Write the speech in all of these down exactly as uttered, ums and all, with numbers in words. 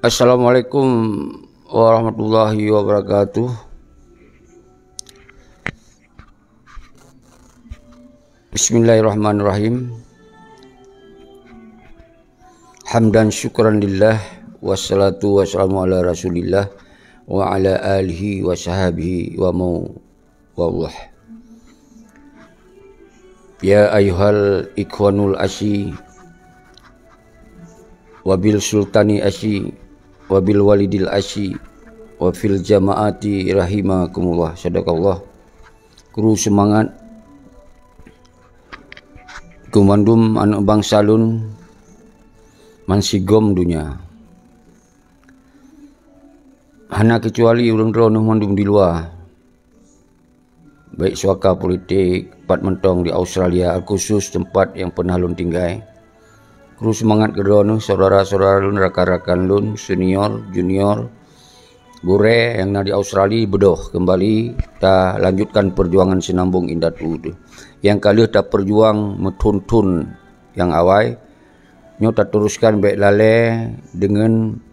Assalamualaikum warahmatullahi wabarakatuh. Bismillahirrahmanirrahim. Hamdan syukran lillah, wassalatu wassalamu ala Rasulillah wa ala alihi wa sahbihi wa mawallah. Ya ayyuhal ikhwanul asi, wabil sultani asi, wabil walidil asi, wa fil jamaati rahimakumullah. Sadaqallah. Kru seumangat keu mandum aneuk bansa lôn bansigom donya. Hana keucuali ureuëng droeneueh mandum di luwa, baik suaka politik, pat mantong di Australia, alkhusus teumpat nyang peunah lôn tinggai. Kru seumangat keu droeneueh, syedara-syedara lôn, rakan-rakan lôn, senior, junior, gurée nyang na di Australia, beudôh keumbali talanjutkan peujuangan Sinambong Indatu teuh. Nyang ka lheueh tapeujuang meuthon-thon nyang awai, nyoe tateuruskan bék lalée deungon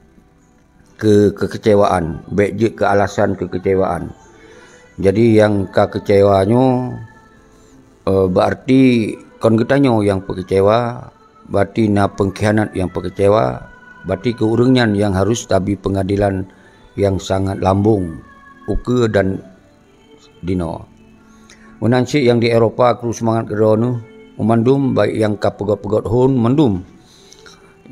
keu-, keukeucewaan, bék jeuet keu alasan keukeucewaan. Jadi nyang ka keucewa nyoe, eh, berarti kon geutanyoe nyang peukeucewa, berarti na pengkhianat nyang peukeucewa, berarti keu ureuëng nyan nyang harus tabi peungadilan nyang sangat lambong ukeue dan dinoe. Meunan cit nyang di Eropa kru seumangat keu droeneueh, mandum baik nyang ka peugét-peugét hon mandum,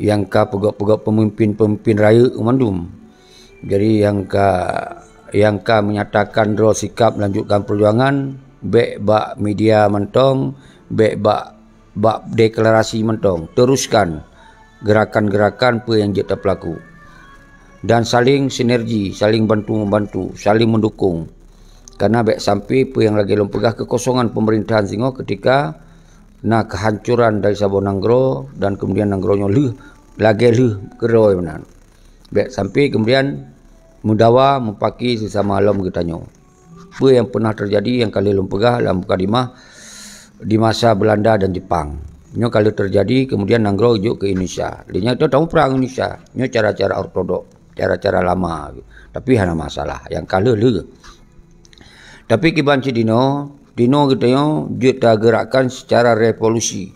nyang ka peugét-peugét peumimpin-peumimpin rayeuk mandum. Jadi nyang ka, nyang ka menyatakan droe sikap melanjutkan peujuangan, bék bak media mantong, bék bak bak deklarasi mantong, teruskan geurakan-geurakan peue nyang jeuet tapeulaku. Dan saling sinergi, saling bantu-membantu, saling mendukung. Karena bék sampai peue nyang lagée lôn peugah keukosongan pemerintahan singoh ketika na kehancuran dari saboh nanggroe dan kemudian nanggroe nyoe lheueh lagée lheueh keudroe meunan. Bék sampai kemudian meudawa mupaki sesama lom geutanyoe. Peue nyang peunah teujadi nyang ka lheueh lôn peugah lam mukadimah di masa Belanda dan Jepang. Nyoe ka lheueh teujadi, kemudian nanggroe jok keu Indonesia. Lé nyan tanyoe tamuprang Indonesia. Nyoe cara-cara ortodok, cara-cara lama. Tapi hana masalah, nyang ka lheueh lheueh. Tapi kiban cit dinoe, dinoe geutanyoe jeuet tageurakkan secara revolusi.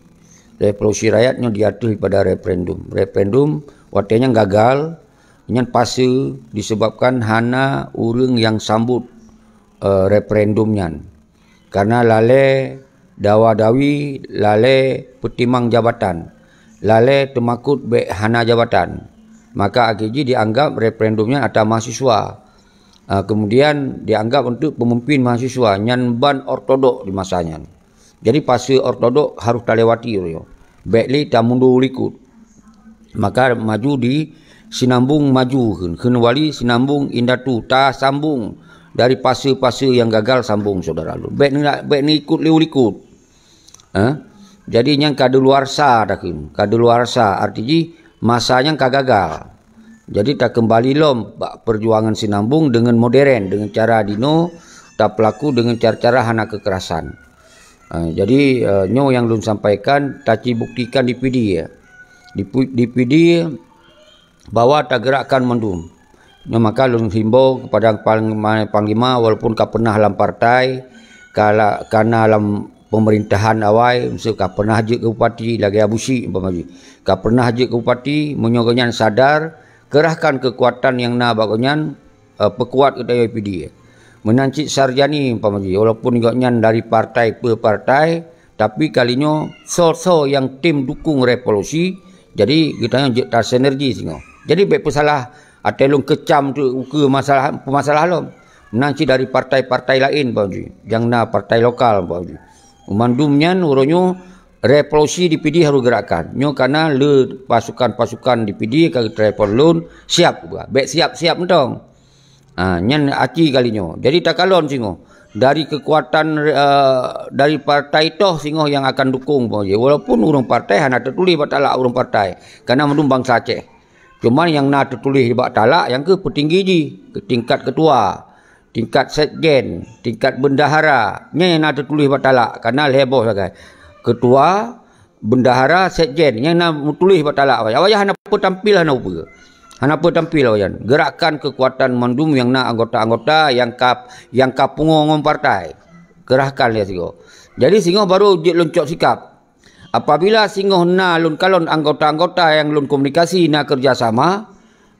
Revolusi rakyat nyoe di ateueh daripada referendum. Referendum watée nyan gagal, nyan pasu disebabkan hana ureuëng nyang sambot, eh, referendum nyan. Karena lalée dawa-dawi, lalée peutimang jabatan, lalée teumakot bék hana jabatan, maka akhé jih dianggap referendum nyan atra mahasiswa. Ah, kemudian dianggap untuk pemimpin mahasiswa nyan ban ortodok di masa nyan. Jadi fase ortodok harus talewati uroe nyoe. Bék lé tamundur likot. Maka maju di Sinambong maju kheun, kheun wali Sinambong indatu tasambong dari fase-fase nyang gagal sambong syedara lôn. Bék ni, bék ni ikot lé likot. Eh? Jadi nyang ka deuluwarsa takheun, ka deuluwarsa arti jih masa nyang ka gagal. Jadi takeumbali lom bak peujuangan Sinambong deungon modern, deungon cara dinoe tapeulaku deungon cara-cara hana keukerasan. Eh, jadi, eh, nyoe nyang lôn sampaikan tacibuktikan di Pidie, ya. Di Pu-, di Pidie bahwa tageurakkan mandum. Nyoe maka lôn himbau kepada panglima, panglima walaupun ka peunah lam partai, ka la-, ka na lam pemerintahan awai, miseu ka peunah jeuet keu bupati lagée Abu Syik umpama jih. Ka peunah jeuet keu bupati, meunyoe gobnyan sadar, kerahkan kekuatan nyang na bak gobnyan, eh, peukuat geutanyoe Pidie. Meunan cit Sarjani umpama jih, walaupun gobnyan dari partai per partai, tapi kali nyoe soe-soe nyang tem dukung revolusi, jadi geutanyoe jeuet tasinergi singoh. Jadi bék peusalah, até lôn keucam tu ukeue masalah, peumasalah lom. Meunan cit dari partai-partai laén umpama jih, nyang na partai lokal umpama jih. Mandum nyan uroe nyoe revolusi di Pidie harôh geurakkan. Nyoe kana le pasukan-pasukan di Pidie ka geutelepon lôn siap, bék siap-siap mantong. Ha, nyan aci kali nyoe. Jadi takalon singoh. Dari kekuatan, eh, dari partai toh singoh nyang akan dukung umpama jih. Walaupun ureuëng partai hana teutuléh bak talak ureuëng partai. Kana mandum bansa Aceh. Cuma nyang na teutuléh bak talak nyang keuh peutinggi jih, keu tingkat ketua, tingkat sekjen, tingkat bendahara. Nyan nyang na teutuléh bak talak, kana lhée boh sagai. Ketua, bendahara, sekjen, nyang na meutuléh bak talak awai. Awai hana peutampil hana upeue. Hana peue tampil awaknyan. Gerakkan keukuatan mandum nyang na anggota-anggota nyang ka, nyang ka pungo ngon partai. Kerahkan lé sigoe. Jadi singoh baru jeuet lôn cok sikap. Apabila singoh na lôn kalon anggota-anggota nyang lôn komunikasi na keureuja sama,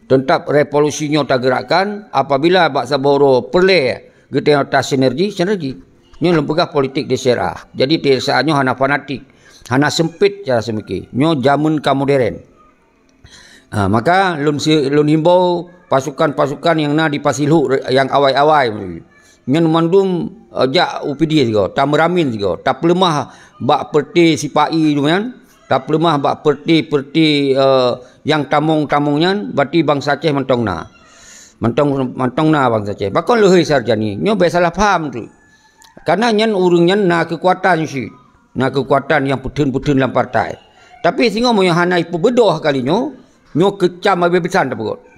teutab revolusi nyoe tagerakkan, apabila bak saboh uroe peureulée geutanyoe tasinergi, sinergi. Nyoe lôn peugah politik di C R A. Jadi di C R A nyoe hana fanatik, hana seumpit cara seumike. Nyoe jameun ka modern. Ha, maka lôn si-, lôn himbau pasukan-pasukan nyang na di Pasilhuk re-, nyang awai-awai. Nyan mandum, eh, jak u Pidie sigoe, tameuramin sigoe, tapeuleumah bak peureuté sipa-i nyan, tapeuleumah bak peureuté-peureuté, eh, nyang tamong-tamong nyan, berarti bansa Aceh mantong na. Mantong, mantong na bansa Aceh. Pakon leuhôi Sarjani? Nyoe bék salah paham tu. Karena nyan ureuëng nyan na keukuatan cit, na keukuatan nyang peutheun-peutheun lam partai. Tapi singoh meunyoe hana ipeubeudôh kali nyoe, nyoe keucam habéh-habésan tapeugöt.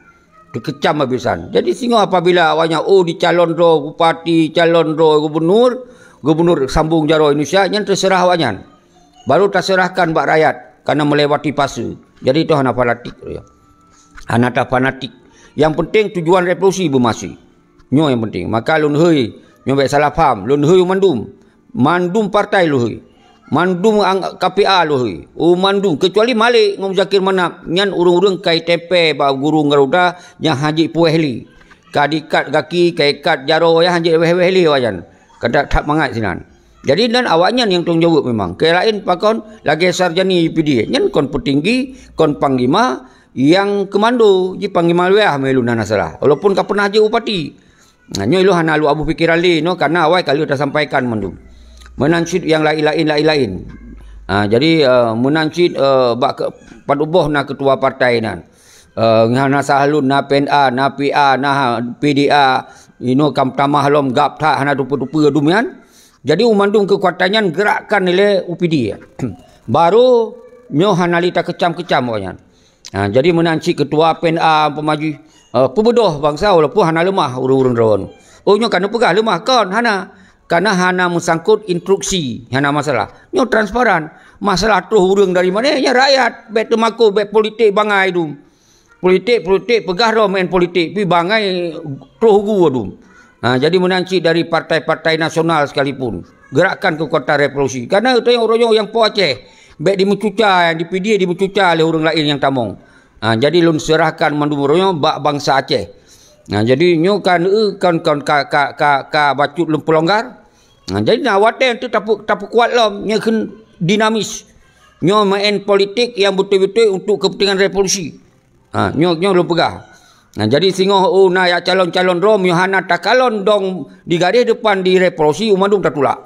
Teukeucam habéh-habésan. Jadi singoh apabila awaknyan, oh, dicalon droe bupati, calon droe gubunur, gubunur sambong jaroe Indonesia, nyan teuseurah awaknyan. Baru taseurahkan bak rakyat, karena melewati fase. Jadi itu hana fanatik. Hana tafanatik. Nyang penting tujuan revolusi beumasih. Nyoe nyang penting. Maka lôn hôi, nyoe bék salah paham, lôn hôi mandum. Mandum partai lôn hôi. Mandum ang-, K P A lôn hôi. Oh, mandum, kecuali Malik ngon Muzakir Manaf, nyan ureuëng-ureuëng ka itempé bak gurong garuda nyang hana jipuéh lé. Ka diikat gaki, ka ikat jaroe nyang hana jiwéh-wéh lé awaknyan. Ka that mangat sinan. Jadi dan awaknyan nyang tanggung jaweueb memang. Keu laén pakon lagée Sarjani P D I. Nyan kon peutinggi, kon panglima, nyang keumando, ji panglima luwah meulun hana salah. Walaupun ka pernah jeuet bupati. Nah, nyoe ilôn hana lôn abu pikeran lé nyoe, karena awai ka lheueh tasampaikan mandum. Meunan cit nyang laén-laén, laén-laén. Ha, jadi, eh, meunan cit, eh, bak ke-, pat uboh na ketua partai nan. Eh, hana salah lôn, na P N A, na P A, na P D A, inoe kam tamah lom gab that hana tupeue-tupeue dum nyan. Jadi, mandum keukuatan nyan gerakkan ilée U P D. Baru nyoe hana lé takeucam-keucam awaknyan. Ha, jadi meunan cit ketua P N A umpama jih, eh, peubeudôh bansa walaupun hana leumah ureuëng-ureuëng droe nyoe. Oh, nyoe ka neupeugah leumah, kon hana. Karena hana meusangkot instruksi, hana masalah. Nyoe transparan. Masalah troh ureuëng dari mana? Ya rakyat. Bék teumakot, bék politik bangai dum. Politik, politik, peugah droe main politik, pi bangai troh gu dum. Ha, jadi meunan cit dari partai-partai nasional sekalipun, gerakkan keukuatan revolusi. Karena tanyoe uroe nyoe nyang po Aceh, bék dimeucuca, nyang di P D I dimeucuca lé ureuëng laén nyang tamong. Ha, jadi lôn seurahkan mandum uroe nyoe bak bansa Aceh. Ha, jadi nyoe kan, eh, kan, kan ka, ka, ka, ka bacut lôn peulonggar. Ha, jadi na watée teuh tapeu-, tapeukuat lom, nyoe kheun dinamis. Nyoe main politik nyang beutôi-beutôi untuk kepentingan revolusi. Ha, nyoe, nyoe lôn peugah. Nah, jadi singoh, oh, na jak calon-calon droe, meunyoe hana takalon dong di garéh depan di revolusi, umandum tatulak.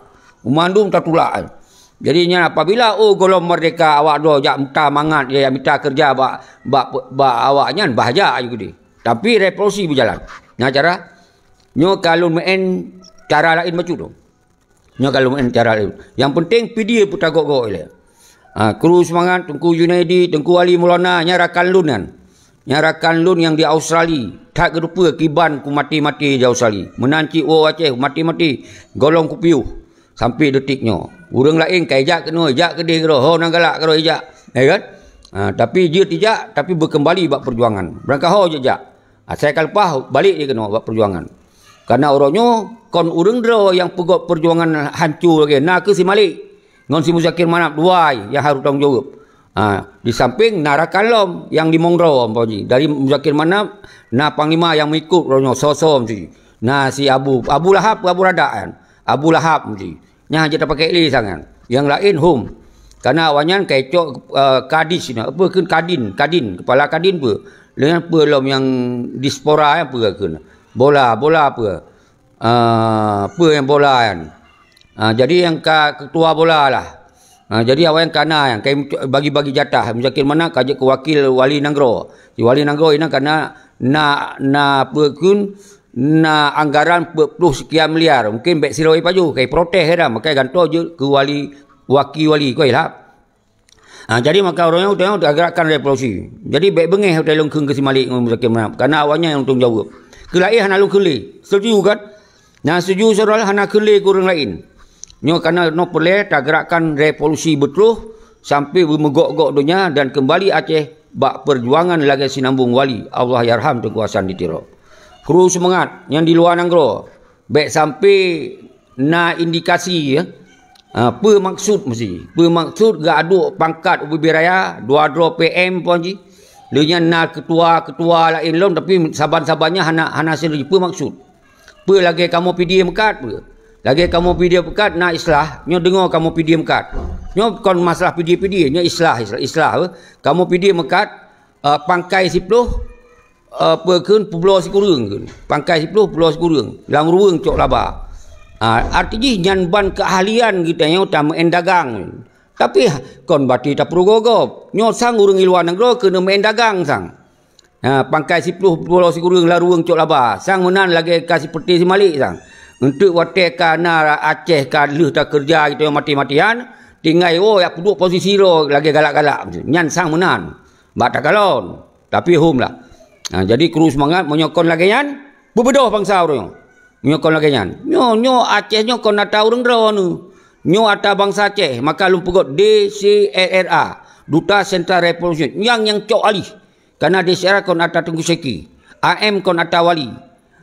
Umandum tatulak. Jadi nyan apabila, oh, gohlom merdeka awak droe jak mita mangat, ya, jak mita keureuja bak, bak, bak awak nyan, bahya ayue keudeh. Tapi revolusi beujalan. Nah, cara nyoe ka lôn meu'en cara laén bacut tu. Nyoe ka lôn meu'en cara laén. Nyang penting P D I peutagok-gok ilée. Ha, kru seumangat Teungku Junaidi, Teungku Ali Maulana, nyan rakan lôn nyan. Nyan rakan lôn nyang di Australia. That geuteupeue kiban ku maté-maté di Australia. Meunan cit woe Aceh maté-maté. Gohlom kupiôh. Sampai detik nyoe. Ureuëng laén ka ijak keunoe, ijak keudeh keudroe. Ho nan galak keudroe ijak. Ya kan? Ha, tapi jeuet ijak, tapi beukeumbali bak peujuangan. Beurangkaho jeuet jak. Asai ka leupah, balek jih keunoe bak peujuangan. Karena uroe nyoe kon ureuëng droe nyang peugöt peujuangan hanco lagée na keuh si Malik ngon si Muzakir Manaf dua nyang harôh tanggung jaweueb. Ha, di samping na rakan lom nyang limong droe umpama jih. Dari Muzakir Manaf na panglima nyang meuikot uroe nyoe soe-soe meusti. Na si Abu, Abu Lahab, Abu Radak kan. Abu Lahab meusti. Nyan hana tapakek lé sangat. Nyang laén hom. Karena awaknyan ka icok, eh, kadis nyan. Apa kheun kadin? Kadin. Kepala kadin apa? Dengan apa lom nyang diaspora nyan apa kheun? Bola, bola apa? Ah, apa nyang bola nyan? Ah, jadi nyang ka ketua bola lah. Ah, jadi awaknyan ka na nyan, ka bagi-bagi jatah. Muzakir Manaf ka jeuet keu wakil wali nanggroe. Di wali nanggroe inan ka na, na, na apa kheun? Na anggaran peuet ploh sekian miliar, mungkin bék sidroe pajoh, kai protes dah, maka gantoe jeuet keu wali, waki wali, koi lah. Ha, jadi maka ureuëng nyoe teugerakkan revolusi. Jadi bék beungéh utai lôn kheun keu si Malik ngon Muzakir Manaf, karena awaknyan nyang tanggung jaweueb. Keu laén hana lôn kheun lé. Setuju kan? Nah, setuju saudara hana kheun lé keu ureuëng laén. Nyoe karena nyoe peureulée tagerakkan revolusi beutôi sampai beumeugok-gok donya dan kembali Aceh bak peujuangan lagée Sinambong Wali, Allahyarham Teungku Hasan di Tiro. Kru seumangat nyang di luwa nanggroe, bék sampai na indikasi, ya. Ha, peue maksud meusi? Peue maksud geuaduk pangkat ubé-bé raya, dua droe P M pon jih? Lheueh nyan na ketua-ketua laén lom, tapi saban-saban nyan hana, hana seunri. Peue maksud? Peue lagée kamoe pidie meukat peue? Lagée kamoe pidie meukat na islah, nyoe deungoe kamoe pidie meukat. Nyoe kon masalah pidie-pidie, nyoe islah, islah, islah, peue? Kamoe pidie meukat, eh, pangkai siploh, eh, peue kheun, peubloe sikureueng kheun. Pangkai siploh, peubloe sikureueng. Lam ruweueng cok laba. Ah, arti jih nyan ban keahlian geutanyoe tameu'en dagang. Tapi kon bati tapeurugoe gob. Nyoe sang ureuëng i luwa nanggroe keuneuk meu'en dagang sang. Ha, pangkai siploh, peubloe sikureueng, lam ruweueng cok laba. Sang meunan lagée ka sipeurti si Malik sang. Eunteuk watée ka na Aceh ka lheueh takeureuja geutanyoe mati-matian, tinggai woe jak peuduek posisi droe lagée galak-galak. Nyan sang meunan. Bak takalon. Tapi hom lah. Ha, jadi kru seumangat, meunyoe kon lagée nyan, beubeudôh bansa uroe nyoe. Meunyoe kon lagée nyan. Nyoe, nyoe Aceh nyoe kon ata ureuëng droeneuh. Nyoe ata bansa Aceh, maka lôn peugét D C R R A, Duta Sentral Revolusi, nyang, nyang cok alih. Kana D C R A kon ata Teungku Syeki, A M kon ata Wali,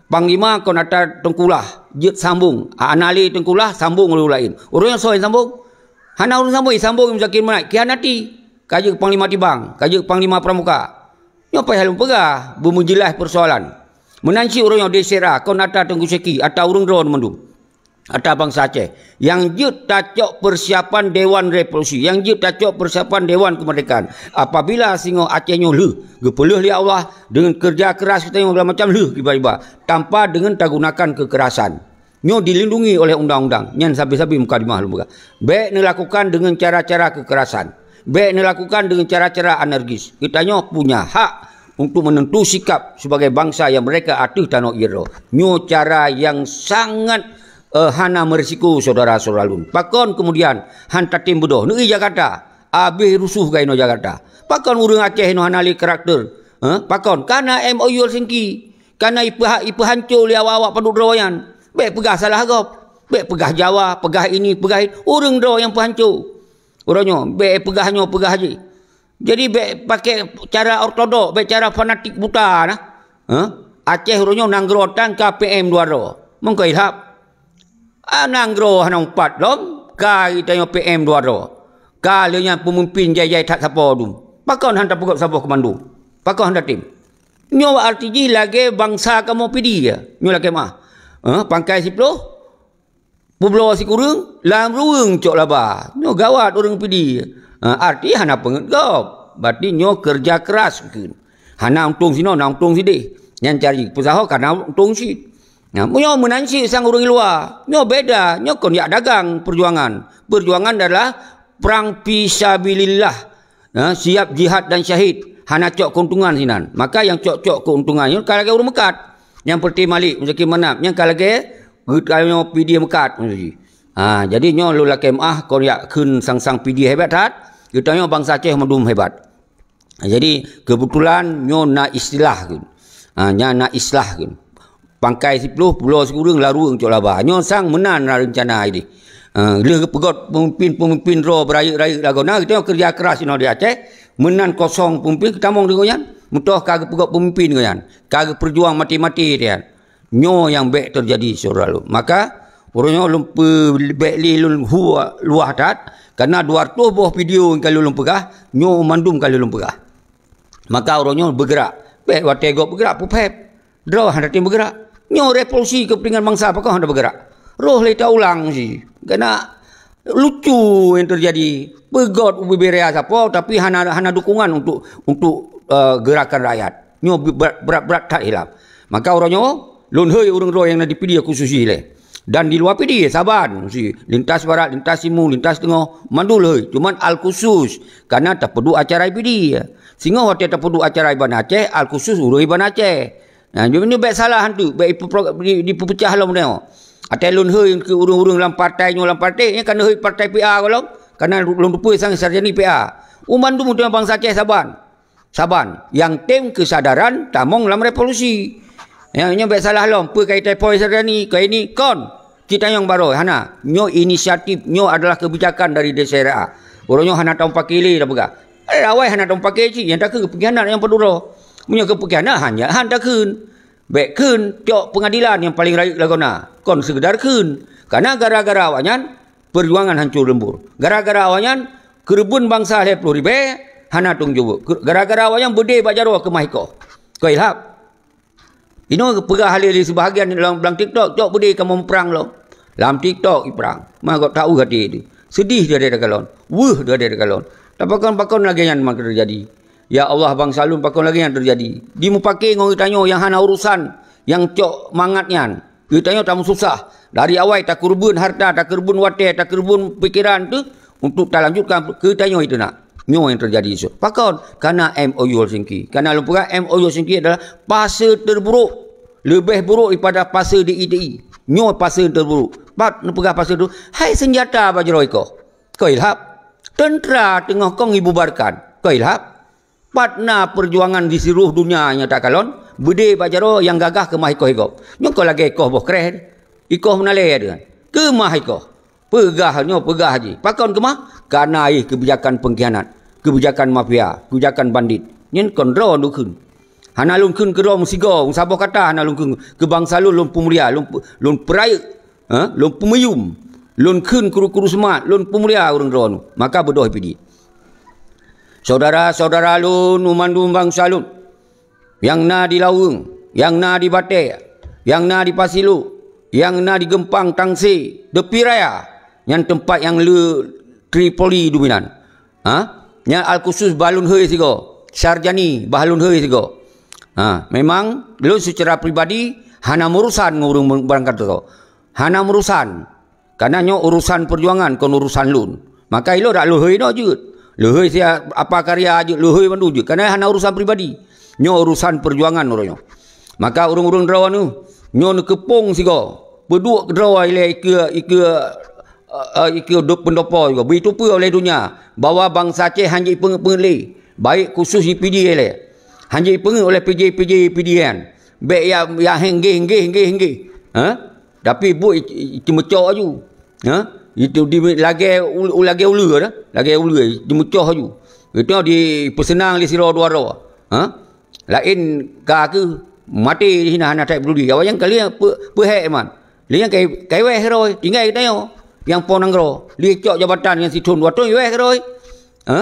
Panglima kon ata Teungku Lah, jeuet sambong. Hana lé Teungku Lah, sambong ureuëng laén. Ureuëng nyoe soe sambong? Hana ureuëng sambong, sambong Muzakir Manaf, khianati. Ka jeuet Panglima Tibang, ka jeuet Panglima Pramuka. Nyoe payah lôn peugah, beumeujeulaih peusoalan. Meunan cit uroe nyoe D C R A kon ata Teungku Syeki, ata ureuëng droe mandum. Ata bansa Aceh nyang jeuet tacok persiapan Dewan Revolusi, nyang jeuet tacok persiapan Dewan Kemerdekaan. Apabila singoh Aceh nyoe lheueh, geupeulheueh lé Allah deungon keureuja keras geutanyoe segala macam lheueh tiba-tiba, tanpa deungon tagunakan kekerasan. Nyoe dilindungi oleh undang-undang. Nyan sabe-sabe mukadimah lôn peugah. Bék neulakukan deungon cara-cara kekerasan. Bék neulakukan deungon cara-cara anarkis. Geutanyoe punya hak untuk menentu sikap sebagai bangsa yang mereka ateueh tanoh Iéro. Nyoe cara yang sangat, eh, hana meurisiko, syedara-syedara lôn. Pakon keumudian han tatem beudôh? Neuék Jakarta, abéh rusuh gai inoe Jakarta. Pakon ureuëng Aceh inoe hana lé karakter? Eh, pakon? Kana M O U Helsinki, kana ipeuha-, ipeuhanco lé awak-awak padub droe nyan. Bék peugah salah gob. Bék peugah Jawa, peugah ini, peugah itu. Ureuëng droe nyang peuhanco. Uroe nyoe, bék peugah nyoe, peugah jih. Jadi, bék pakai cara ortodok, bék cara fanatik buta nah. Hah? Aceh uroe nyoe nanggroe tan ka P M dua droe. Meukeue ilhab. Ah, nanggroe hana umpat lom, ka geutanyoe P M dua droe. Ka lheueh nyan peumimpin jai-jai that sapo dum. Pakon han tapeugét saboh komando? Pakon han tatem? Nyoe arti jih lagée bansa kamoe pidie. Nyoe lakée meuah. Eh, pangkai siploh, peubloe sikureueng, lam ruweueng cok laba. Nyoe gawat ureuëng pidie. Ha, arti hana peungeut gob. Berarti nyoe keureuja keras kheun. Hana untông sinoe, na untông sideh. Nyan cari peusaho kana untông cit. Nah, meunyoe meunan cit sang ureuëng luwa, nyoe beda. Nyoe kon jak dagang peujuangan. Peujuangan adalah prang fisabilillah. Ha, siap jihad dan syahid. Hana cok keuntungan sinan. Maka nyang cok-cok keuntungan nyoe ka lagée ureuëng meukat. Nyang peureuté Malik, Muzakir Manaf, nyang ka lagée geutanyoe pidie meukat. Ha, jadi nyoe lôn lakée meuah kon jak kheun sang-sang pidie hebat that, geutanyoe bansa Aceh mandum hebat. Jadi, keubeutulan nyoe na istilah kheun. Ha, nyan na islah kheun. Pangkai siploh, peubloe sikureueng, lam ruweueng cok laba. Nyoe sang meunan na reuncana ideh. Ha, lheueh geupeugét peumimpin-peumimpin droe beurayeuk-rayeuk lagoe na, geutanyoe keureuja keras inoe di Aceh, meunan kosong peumimpin geutamong di gobnyan, meutoh ka geupeugét peumimpin gobnyan, ka geupeujuang maté-maté nyan. Nyoe nyang bék teujadi, syedara lôn. Maka, uroe nyoe lôn peu-, bék lé lôn hu-, luwah that, karena dua ratus boh video nyang ka lôn peugah, nyoe mandum ka lôn peugah. Maka uroe nyoe beugerak. Bék watée gob beugerak, peuphép. Droe hana tem beugerak. Nyoe revolusi keupeuntengan bansa, pakon hana beugerak? Roh lé taulang si. Keuneuk lucu nyang teujadi. Peugét ubé-bé raya sapo, tapi hana, hana dukungan untuk, untuk, eh, gerakan rakyat. Nyoe brat, brat-brat that hilaf. Maka uroe nyoe, lôn hôi ureuëng droe nyang na di Pidie khusus jih lé. Dan di luwa Pidie, saban, si lintas barat, lintas timu, lintas teungoh, mandum lheueh. Cuman al-khusus, karena tapeuduek acara Pidie. Singoh watée tapeuduek acara i Banda Aceh, al-khusus ureuëng i Banda Aceh. Nah, jadi nyoe bék salah hantu, bék ipupro-, di, dipeupeucah lom nyoe. Até lôn hôi keu ureuëng-ureuëng lam partai nyoe, lam partai, nyan kan hôi partai P A gohlom, karena lôn tupeue sang Sarjani P A. U mandum ureuëng bansa Aceh saban. Saban, nyang tem keusadaran tamong lam revolusi. Ya, nyoe bék salah lom, peue ka iteupoi Sarjani, ka ini kon. Cit tanyong baroe, hana. Nyoe inisiatif, nyoe adalah kebijakan dari D C R A. Uroe nyoe hana tamong pakili dah peugah. Awai hana tamupaké cit, nyang takheun keu pengkhianat nyang padum droe. Meunyoe keu pengkhianat, hana, han takheun. Bék kheun, cok peungadilan nyang paleng rayeuk lagoena. Kon seukeudar kheun. Kana gara-gara awaknyan, peujuangan hancô leumbur. Gara-gara awaknyan, keureubeuen bansa lhée ploh ribée, hana tueng jaweueb. Gara-gara awaknyan beudé bak jaroe keumah ikoh. Keu ilhab. Inoe peugah lé, lé sibahagian lam, lam TikTok, cok beudé kamoe muprang lom. Lam TikTok iprang. Ma gob taeu até teuh. Seudeh dada takalon. Weueh dada takalon. Tapakon-pakon lagée nyan maka teujadi. Ya Allah, bansa lôn, pakon lagée nyan teujadi. Dimupaké ngon geutanyoe nyang hana urosan, nyang cok mangat nyan. Geutanyoe tameususah. Dari awai takeureubeuen hareuta, takeureubeuen watée, takeureubeuen pikeran teuh untuk talanjutkan keu geutanyoe itu na. Nyoe nyang teujadi esok. Pakon? Kana M O U Helsinki. Kana lôn peugah M O U Helsinki adalah fase terburuk. Leubeh buruk daripada fase di I T I. Nyoe fase terburuk. Pat neupeugah fase tu, hai seunjata bak jaroe ikoh. Keu ilhab. Teuntra teungoh kong ibubarkan. Keu ilhab. Pat na peujuangan di seluruh dunia nyang takalon, beudé bak jaroe nyang gagah keumah ikoh-ikoh. Nyoe kon lagée ikoh boh kréh, ikoh meunalée deuh. Keumah ikoh. Peugah nyoe, peugah jih. Pakon keumah? Kana jih keubijakan pengkhianat, keubijakan mafia, keubijakan bandit. Nyan kon droe lôn kheun. Hana lôn kheun keu droe meusigoe, meusaboh kata hana lôn kheun. Keu bansa lôn, lôn peumulia, lôn, lôn peurayeuk. Ha? Lôn peumiyum, lôn kheun kuru-kuru seumat, lôn peumulia ureuëng droeneuh. Maka beudôh I P D. Syedara-syedara lôn, u mandum bansa lôn, nyang na di Laweueng, nyang na di Batée, nyang na di Pasiluk, nyang na di Geumpang, Tangse, Teupie Raya, nyan teumpat nyang le Tripoli duminan. Ha? Nyan al-khusus bah lôn hôi sigoe, Sarjani bah lôn hôi sigoe. Ha, memang lôn seucara pribadi hana meurusan ngon ureuëng barangkasoe. Hana meurusan. Karena nyoe urusan peujuangan, kon urusan lôn. Maka ilôn dak lôn hôi inoe jeuet. Lôn hôi sia apa karya jeuet, lôn hôi mandum jeuet. Karena hana urusan pribadi. Nyoe urusan peujuangan uroe nyoe. Maka ureuëng-ureuëng droeneuh, nyoe neukeupong sigoe. Peuduek droe ilée ikeue, ikeue, eh, eh, ikeue dop peundopo sigoe. Beuteupeue oleh dunia bahwa bansa Aceh hana jipeungeuet-peungeuet lé. Baik khusus I P D ilée. Hana jipeungeuet oleh P J, P J, P D N. Bék ya, ya henggeh, henggeh, henggeh, henggeh. Ha? Tapi buet i-, i-, i-, meucok aju. Ha? Itu di lagée ul-, lagée uleue dah. Lagée uleue, dimeucoh aju. Itu dipeuseunang lé sidroe dua droe. Ha? Laén ka keuh maté di hina hana that peuduli. Awaknyan kali peu-, peuhék man. Lé nyang kai, kai wéh roh, tinggai geutanyoe. Nyang po nanggroe, lé cok jabatan nyang sithon dua thon wéh roh. Ha?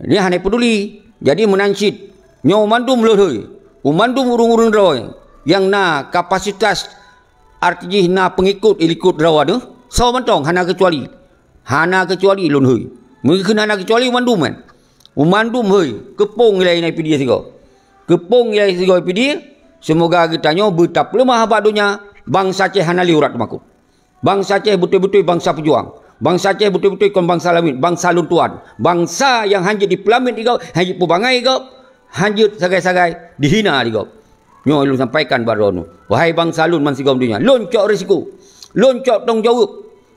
Nyan hana peuduli. Jadi meunan cit, nyoe mandum lôn hôi, u mandum ureuëng-ureuëng droe nyang na kapasitas, arti jih na peungikot ilikot droe nyoe, soe mantong hana keucuali. Hana keucuali lôn hôi. Mungken hana keucuali u mandum kan. U mandum hôi, keupong ilée I P D sigoe. Keupong ilée sigoe I P D, seumoga geutanyoe beutapeuleumah bak donya, bansa Aceh hana lé urat teumakot. Bansa Aceh beutôi-beutôi bansa peujuang. Bansa Aceh beutôi-beutôi kon bansa lamiet, bansa lôn tuan. Bansa nyang hanjeuet dipeulamiet di gob, hanjeuet peubangai di gob, hanjeuet sagai-sagai dihina di gob. Nyoe lôn sampaikan bak droeneuh. Wahai bansa lôn bansigom donya, lôn cok risiko. Lôn cok tanggung jaweueb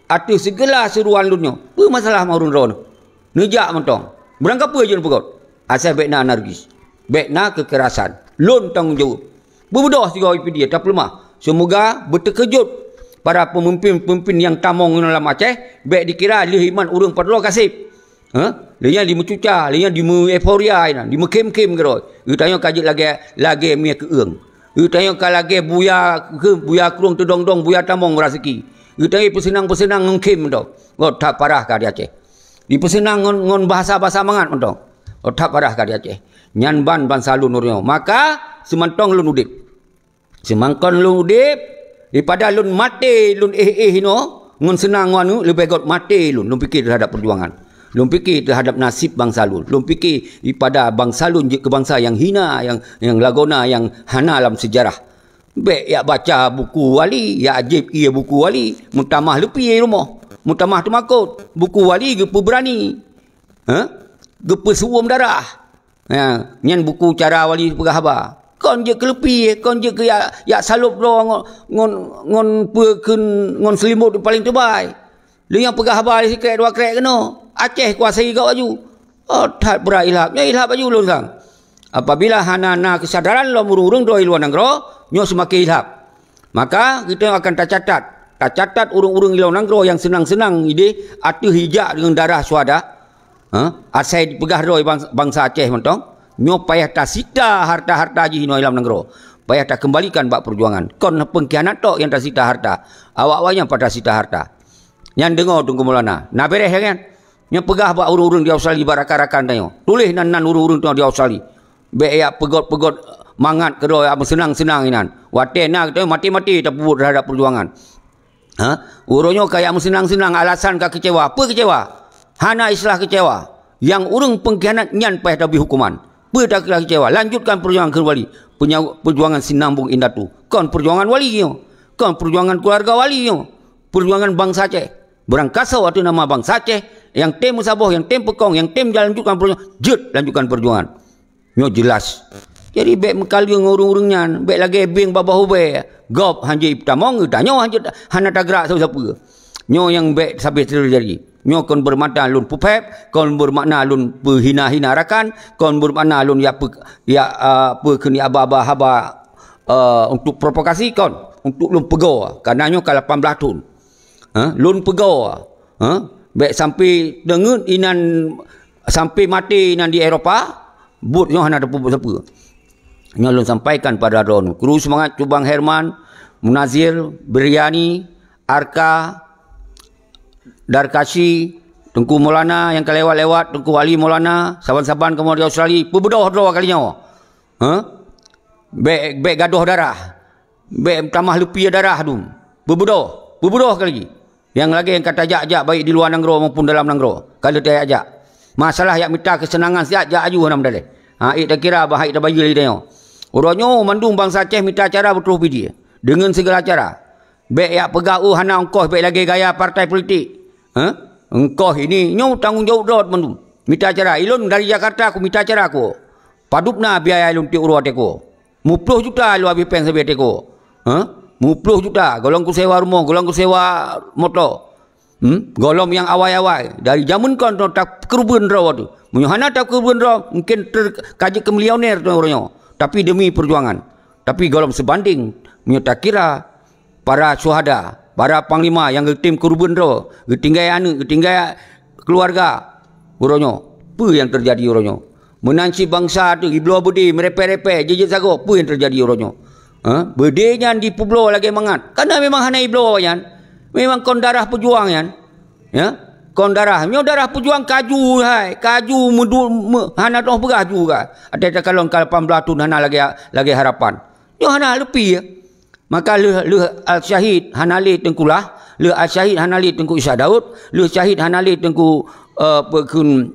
ateueh sigala seuruan lôn nyoe. Peue masalah ma ureuëng droeneuh? Neujak mantong. Beurangkapeue jeuet neupeugöt? Asai bék na anarkis. Bék na keukerasan. Lôn tanggung jaweueb. Beubeudoh sigoe I P D tapeuleumah. Seumoga beuteukeujot para peumimpin-peumimpin nyang tamong inoe lam Aceh, bék dikira lheueh iman ureuëng padub droe kaseb. Ha? Lheueh nyan dimeucuca, lheueh nyan dimeu-euforia inan, dimeukhém-khém keudroe. Geutanyoe ka jeuet lagée, lagée mié keueung. Geutanyoe ka lagée buya, buya krueng teudong-dong, buya tamong raseuki. Geutanyoe peuseunang-peuseunang ngon khém mantong. Ngon that parah ka di Aceh. Dipeuseunang ngon, ngon bahasa-bahasa mangat mantong. Ngon that parah ka di Aceh. Nyan ban bansa lôn uroe nyoe. Maka, seumantong lôn udeb. Seumantong lôn udeb, daripada lôn maté, lôn éh-éh inoe, ngon seunang ngon anu, leubeh göt maté lôn, lôn pike teuhadap peujuangan. Lôn pike teuhadap naseb bansa lôn. Lôn pike daripada bansa lôn jeuet keu bansa nyang hina, nyang, nyang lagoena, nyang hana lam seujarah. Bék jak baca buku wali, jak jieb ié buku wali, meutamah leupie rumoh, meutamah teumakot, buku wali geupeubeurani, ha? Geupeusu'uem darah. Ha, nyan buku cara wali peugah haba. Kon jeuet keu leupie, kon jeuet keu jak, jak salôb droe ngon, ngon, ngon peue kheun, ngon seulimot paleng teubai. Lheueh nyan peugah haba lé sikrek dua krek keunoe, Aceh kuasai gob aju. Oh, that brat ilhab. Nyoe ilhab aju lôn sang. Apabila hana na keusadaran lom ureuëng-ureuëng droe luwa nanggroe, nyoe seumaken ilhab. Maka, geutanyoe akan tacatat. Tacatat ureuëng-ureuëng ilong nanggroe nyang seunang-seunang ideh ateueh ijak deungon darah syuhada. Ha? Asai dipeugah droe bang-, bansa Aceh mantong, nyoe payah tasita harta-harta jih inoe lam nanggroe. Payah takeumbalikan bak peujuangan. Kon peungkhianat tok nyang tasita harta. Awak-awak nyan payah tasita harta. Nyan deungoe Teungku Maulana. Na beres nyan? Nyan peugah bak ureuëng-ureuëng di Australia, bak rakan-rakan tanyoe. Tuléh nan-nan ureuëng-ureuëng tanyoe di Australia. Bék yak peugöt-peugöt mangat keudroe, yak meuseunang-seunang inan. Watée na geutanyoe maté-maté tapeubuet teuhadap peujuangan. Ha? Uroe nyoe ka yak meuseunang-seunang, alasan ka keucewa. Peue keucewa? Hana istilah keucewa. Nyang ureuëng peungkhianat nyan payah tabri huköman. Peue takira keucewa? Lanjutkan peujuangan keuwali. Peunya-, peujuangan sinambong indatu. Kon peujuangan wali nyoe. Kon peujuangan keuluwarga wali nyoe. Peujuangan bansa Aceh. Beurangkasoe ateueh nama bansa Aceh, nyang tem meusaboh, nyang tem peukong, nyang tem jalanjutkan peujuangan, jeuet lanjutkan peujuangan. Nyoe jeulaih. Jadi bék meukaleueng ngon ureuëng-ureuëng nyan, bék lagée bieng babah ubée. Gob hanjeuet tamong, geutanyoe hanjeuet hana tagrak sapeue-sapeue. Nyoe nyang bék sabe teujadi. Nyoe kon beureumata lôn peupéb, kon beureumana lôn peuhina-hina rakan, kon beureumana lôn yak peu-, yak, ah, peukheun yak ba-ba haba, ah, untuk provokasi kon, untuk lôn peugoe. Karena nyoe ka lapan blaih thon. Ha? Lôn peugoe. Ha? Bék sampai deungeut inan, sampai maté inan di Eropa, buet nyoe hana tapeubuet sapeue. Nyoe lôn sampaikan pada droeneuh. Kru seumangat Cubang Herman, Munazir, Biryani, Arka, Darkasi, Teungku Maulana nyang ka lewat-lewat, Teungku Ali Maulana, saban-saban kamoe di Australia, peubeudoh droe kali nyoe. Ha? Bék, bék gadoh darah. Bék tamah leupie darah dum. Peubeudoh, peubeudoh ka lagi. Nyang lagée nyang ka tajak-jak baik di luwa nanggroe maupun dalam nanggroe. Ka lheueh tajak-jak. Masalah yak mita keuseunangan siat jak aju hana meudaleh. Ha, ék takira bah ék tabayeue lé tanyoe. Uroe nyoe mandum bansa Aceh mita cara beutroh Pidie. Deungon sigala cara. Bék yak peugah, "Oh, hana ongkoh," bék lagée gaya partai politik. Ha? Ongkoh ini, nyoe tanggong jaweueb droe mandum. Mita cara. Ilôn dari Jakarta, ku mita cara ku. Padub na biaya lôn tieb uroe teuko. Muploh juta lôn abéh péng sabe teuko. Ha? Muploh juta. Gohlom kusewa rumoh, gohlom kusewa moto. Hmm? Gohlom nyang awai-awai. Dari jameun kon droe takeureubeuen droe tu. Meunyoe hana takeureubeuen droe, mungkin ter-, ka jeuet keu milioner droe nyoe. Tapi demi peujuangan. Tapi gohlom seubandéng, meunyoe takira para syuhada, para panglima nyang geutem keureubeuen droe, geutinggai aneuëk, geutinggai keuluwarga, uroe nyoe, peue nyang teujadi uroe nyoe? Meunan cit bansa teuh jibloe beudé meurepée-repée, jijeuet sagoe, peue nyang teujadi uroe nyoe? Ha? Beudé nyan jipeubloe lagée mangat. Kana memang hana jibloe awaknyan. Memang kon darah peujuang nyan. Ya? Kon darah. Nyoe darah peujuang kaju hai, kaju meudu-, me-, hana toh peugah ju ka. Até takalon ka lapan blaih thon hana lagée, lagée harapan. Nyoe hana leupie. Maka lheueh, lheueh Al-Syahid hana lé Teungku Lah, lheueh Al-Syahid hana lé Teungku Isa Daud, lheueh Syahid hana lé Teungku, eh, peukheun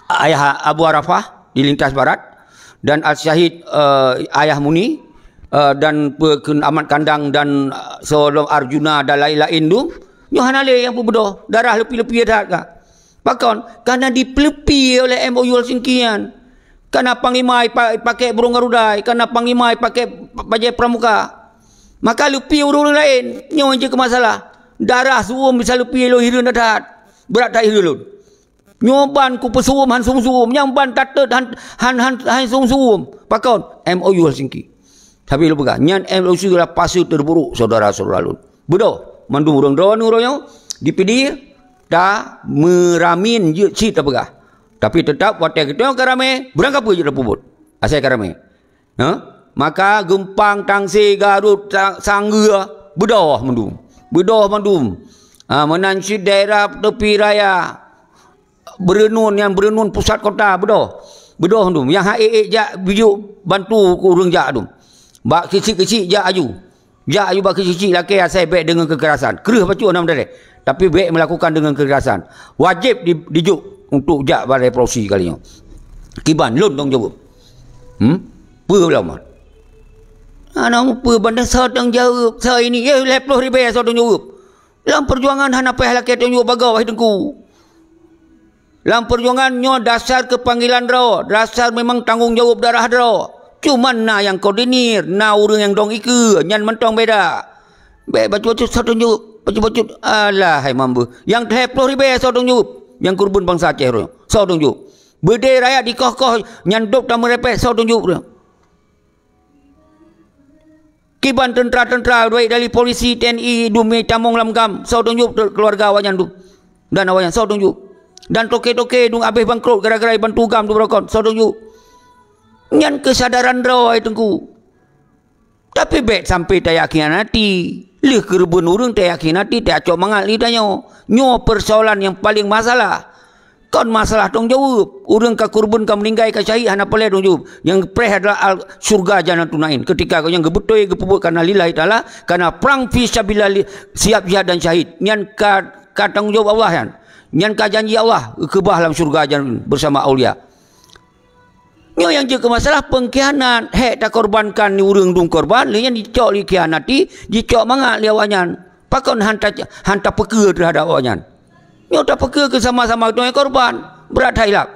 Ayah Abu Arafah di Lintas Barat, dan Al-Syahid, eh, Ayah Muni, eh, dan peukheun Ahmad Kandang dan, eh, Solom Arjuna dan laén-laén tu, nyoe hana lé nyang peubeudoh, darah leupie-leupie that ka. Pakon? Karena dipeuleupi oleh M O U Helsinki nyan. Karena panglima ipa-, ipakai burung garuda, karena panglima ipakai pa-, bajée pramuka. Maka leupie ureuëng laén, nyoe jeuet keu masalah. Darah suum bisa leupie lôn hireuen that. Brat that hireuen lôn. Nyoe ban kupeusuum han suum-suum, nyang ban tateut han, han, han, han suum-suum. Pakon? M O U Helsinki. Tapi lôn peugah, nyan M O U adalah fase terburuk saudara-saudara lôn. Beudôh, mandum ureuëng droeneuh uroe nyoe, di Pidie, ta meuramin jeuet cit tapeugah. Tapi teutap watée geutanyoe ka ramé, beurangkapeue jeuet tapeubuet. Asai ka ramé. Ha? Maka Geumpang, Tangse, Garut, Ta-, Sanggeue, beudôh mandum. Beudôh mandum. Ha, meunan cit daerah teupi raya, Beureunon, nyang Beureunon pusat kota, beudôh. Beudôh tu. Nyang han ék-ék jak bijôk bantu keu ureuëng jak tu. Bak keuchik-keuchik jak aju. Jak aju bak keuchik-keuchik lakée asai bék deungon keukerasan. Kreueh bacut hana meudaleh. Tapi bék meulakukan deungon keukerasan. Wajéb di, dijok untuk jak bak revolusi kali nyoe. Kiban lôn tanggung jaweueb. Hmm? Peue ulama? Hana peue bandai soe tanggung jaweueb, soe ini, eh, lhée ploh ribée soe tanggung jaweueb. Lam peujuangan hana payah lakée tanggung jaweueb bagoe, wahai Teungku. Lam peujuangan nyoe dasar keupanggilan droe, dasar memang tanggong jaweueb darah droe. Cuman na nyang koordinir, na ureuëng nyang dong ikeue, nyan mantong beda. Bék bacut-bacut soe tanggung jaweueb, bacut-bacut, alah hai mambeuh. Nyang lhée ploh ribée soe tanggung jaweueb, nyang keureubeuen bansa Aceh uroe nyoe, soe tanggung jaweueb. Beudé rakyat dikoh-koh, nyan dôb tameurepeh, soe tanggung jaweueb uroe nyoe. Kiban teuntra-teuntra, baik dari polisi, T N I, dum nyang tamong lam GAM, soe tanggung jaweueb keuluwarga awaknyan tu. Dan awaknyan, soe tanggung jaweueb. Dan toke-toke dum abéh bangkrot gara-gara bantu GAM tu beurokon. Soe dong jok? Nyan keusadaran droe, Teungku. Tapi bék sampai tayakhianati. Lheueh keureubeuen ureuëng tayakhianati, tayacok mangat lé tanyoe. Nyoe persoalan nyang paleng masalah. Kon masalah tanggung jaweueb. Ureuëng ka keureubeuen, ka meuninggai, ka syahid, hana paleng tanggung jaweueb. Nyang preh adalah al-, syurga Jannatul Naim. Ketika gobnyan geubeutôi geupeubuet karena lillahi ta'ala, karena prang fi sabilillah, siap jihad dan syahid. Nyan ka, ka tanggung jaweueb Allah nyan. Nyan ka janji Allah, keubah lam syurga Jannatul bersama aulia. Nyoe nyang jeuet keu masalah peungkhianat, hék takorbankan ureuëng dum korban, lheueh nyan jicok lé khianati, jicok mangat lé awaknyan. Pakon han ta-, han tapeukeue teuhadap awaknyan? Nyoe tapeukeue keu sama-sama geutanyoe korban, brat that ilab.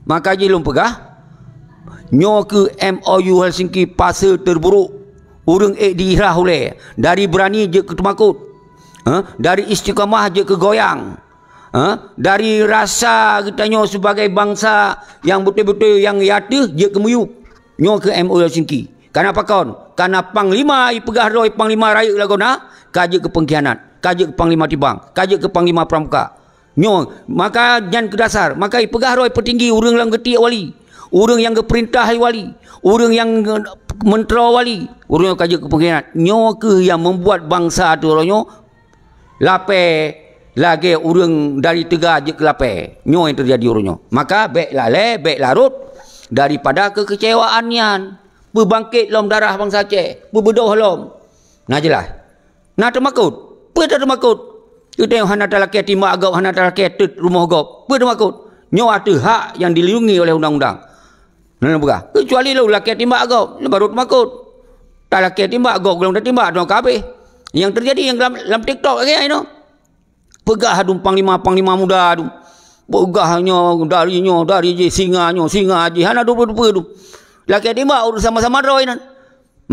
Maka jih lôn peugah, nyoe keuh M O U Helsinki fase terburuk. Ureuëng ék diirah ulée, dari beurani jeuet keu teumakot. Hah? Dari istiqamah jeuet keu goyang. Ha? Dari rasa geutanyoe sebagai bansa nyang beutôi-beutôi nyang ateueh jeuet keu miyueb. Nyoe keuh M O U Helsinki. Kana pakon? Kana panglima ipeugah droe panglima rayeuk lagoe na, ka jeuet keu peungkhianat, ka jeuet keu panglima tibang, ka jeuet keu panglima pramuka. Nyoe, maka nyan keuh dasar, maka ipeugah droe peutinggi ureuëng nyang geutiek wali, ureuëng nyang geupeurintah wali, ureuëng nyang meuntroe wali, ureuëng nyoe ka jeuet keu peungkhianat. Nyoe keuh nyang membuat bansa teuh uroe nyoe lapée lagée ureuëng dari teuga jeuet keu lapée. Nyoe nyang teujadi uroe nyoe. Maka bék lalée, bék larot daripada keukeucewaan nyan. Peubangkét lom darah bansa Aceh, peubeudôh lom. Na jeulaih. Na teumakot. Peue teumakot? Geutanyoe hana talakée timbak gob, hana talakée teut rumoh gob. Peue teumakot? Nyoe ateueh hak nyang dilindungi oleh undang-undang. Nyan lôn peugah, keucuali lôn lakée timbak gob, lôn baru teumakot. Talakée timbak gob, gohlom tatimbak, droe ka habéh. Nyang teujadi nyang lam, lam TikTok lagée nyan inoe. Peugah dum panglima-panglima muda dum. Peugah nyoe dari nyoe, dari jih, singa nyoe, singa jih. Hana dupeue-dupeue dum. Lakée timbak ureuëng sama-sama droe nyan.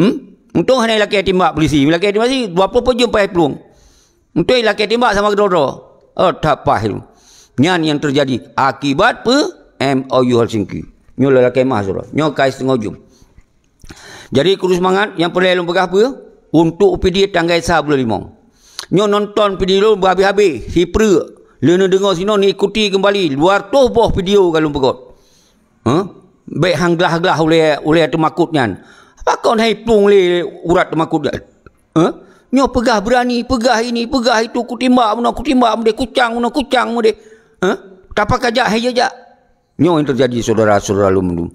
Hmm? Untông hana lakée timbak polisi. Lakée timbak polisi, dua ploh peuet jeuem paih plueng. Untông lakée timbak sama keudroe-droe. Oh, tapah ilmu. Nyan nyang teujadi akibat peue? M O U Helsinki. Nyoe lôn lakée meu'ah, syedara. Nyoe ka siteungoh jeuem. Jadi, kudus mangat, nyang peureulée lôn peugah peue? Untuk video tanggai sa buleuen limong. Nyoe nonton video lôn beuhabéh-habéh, sipreuk. Lheueh neudeungoe sinoe neuikuti keumbali. Dua reutôh boh video ka lôn peugöt. Huh? Bék han glah-glah ulée, ulée teumakot nyan. Pakon hai plueng lé urat teumakot nyan? Huh? Nyoe peugah beurani, peugah ini, peugah itu, kutimbak meunoe, kutimbak meudeh, kucang meunoe, kucang meudeh. Huh? Tapakajak hai jijak. Nyoe nyang teujadi syedara-syedara lôn meunurot.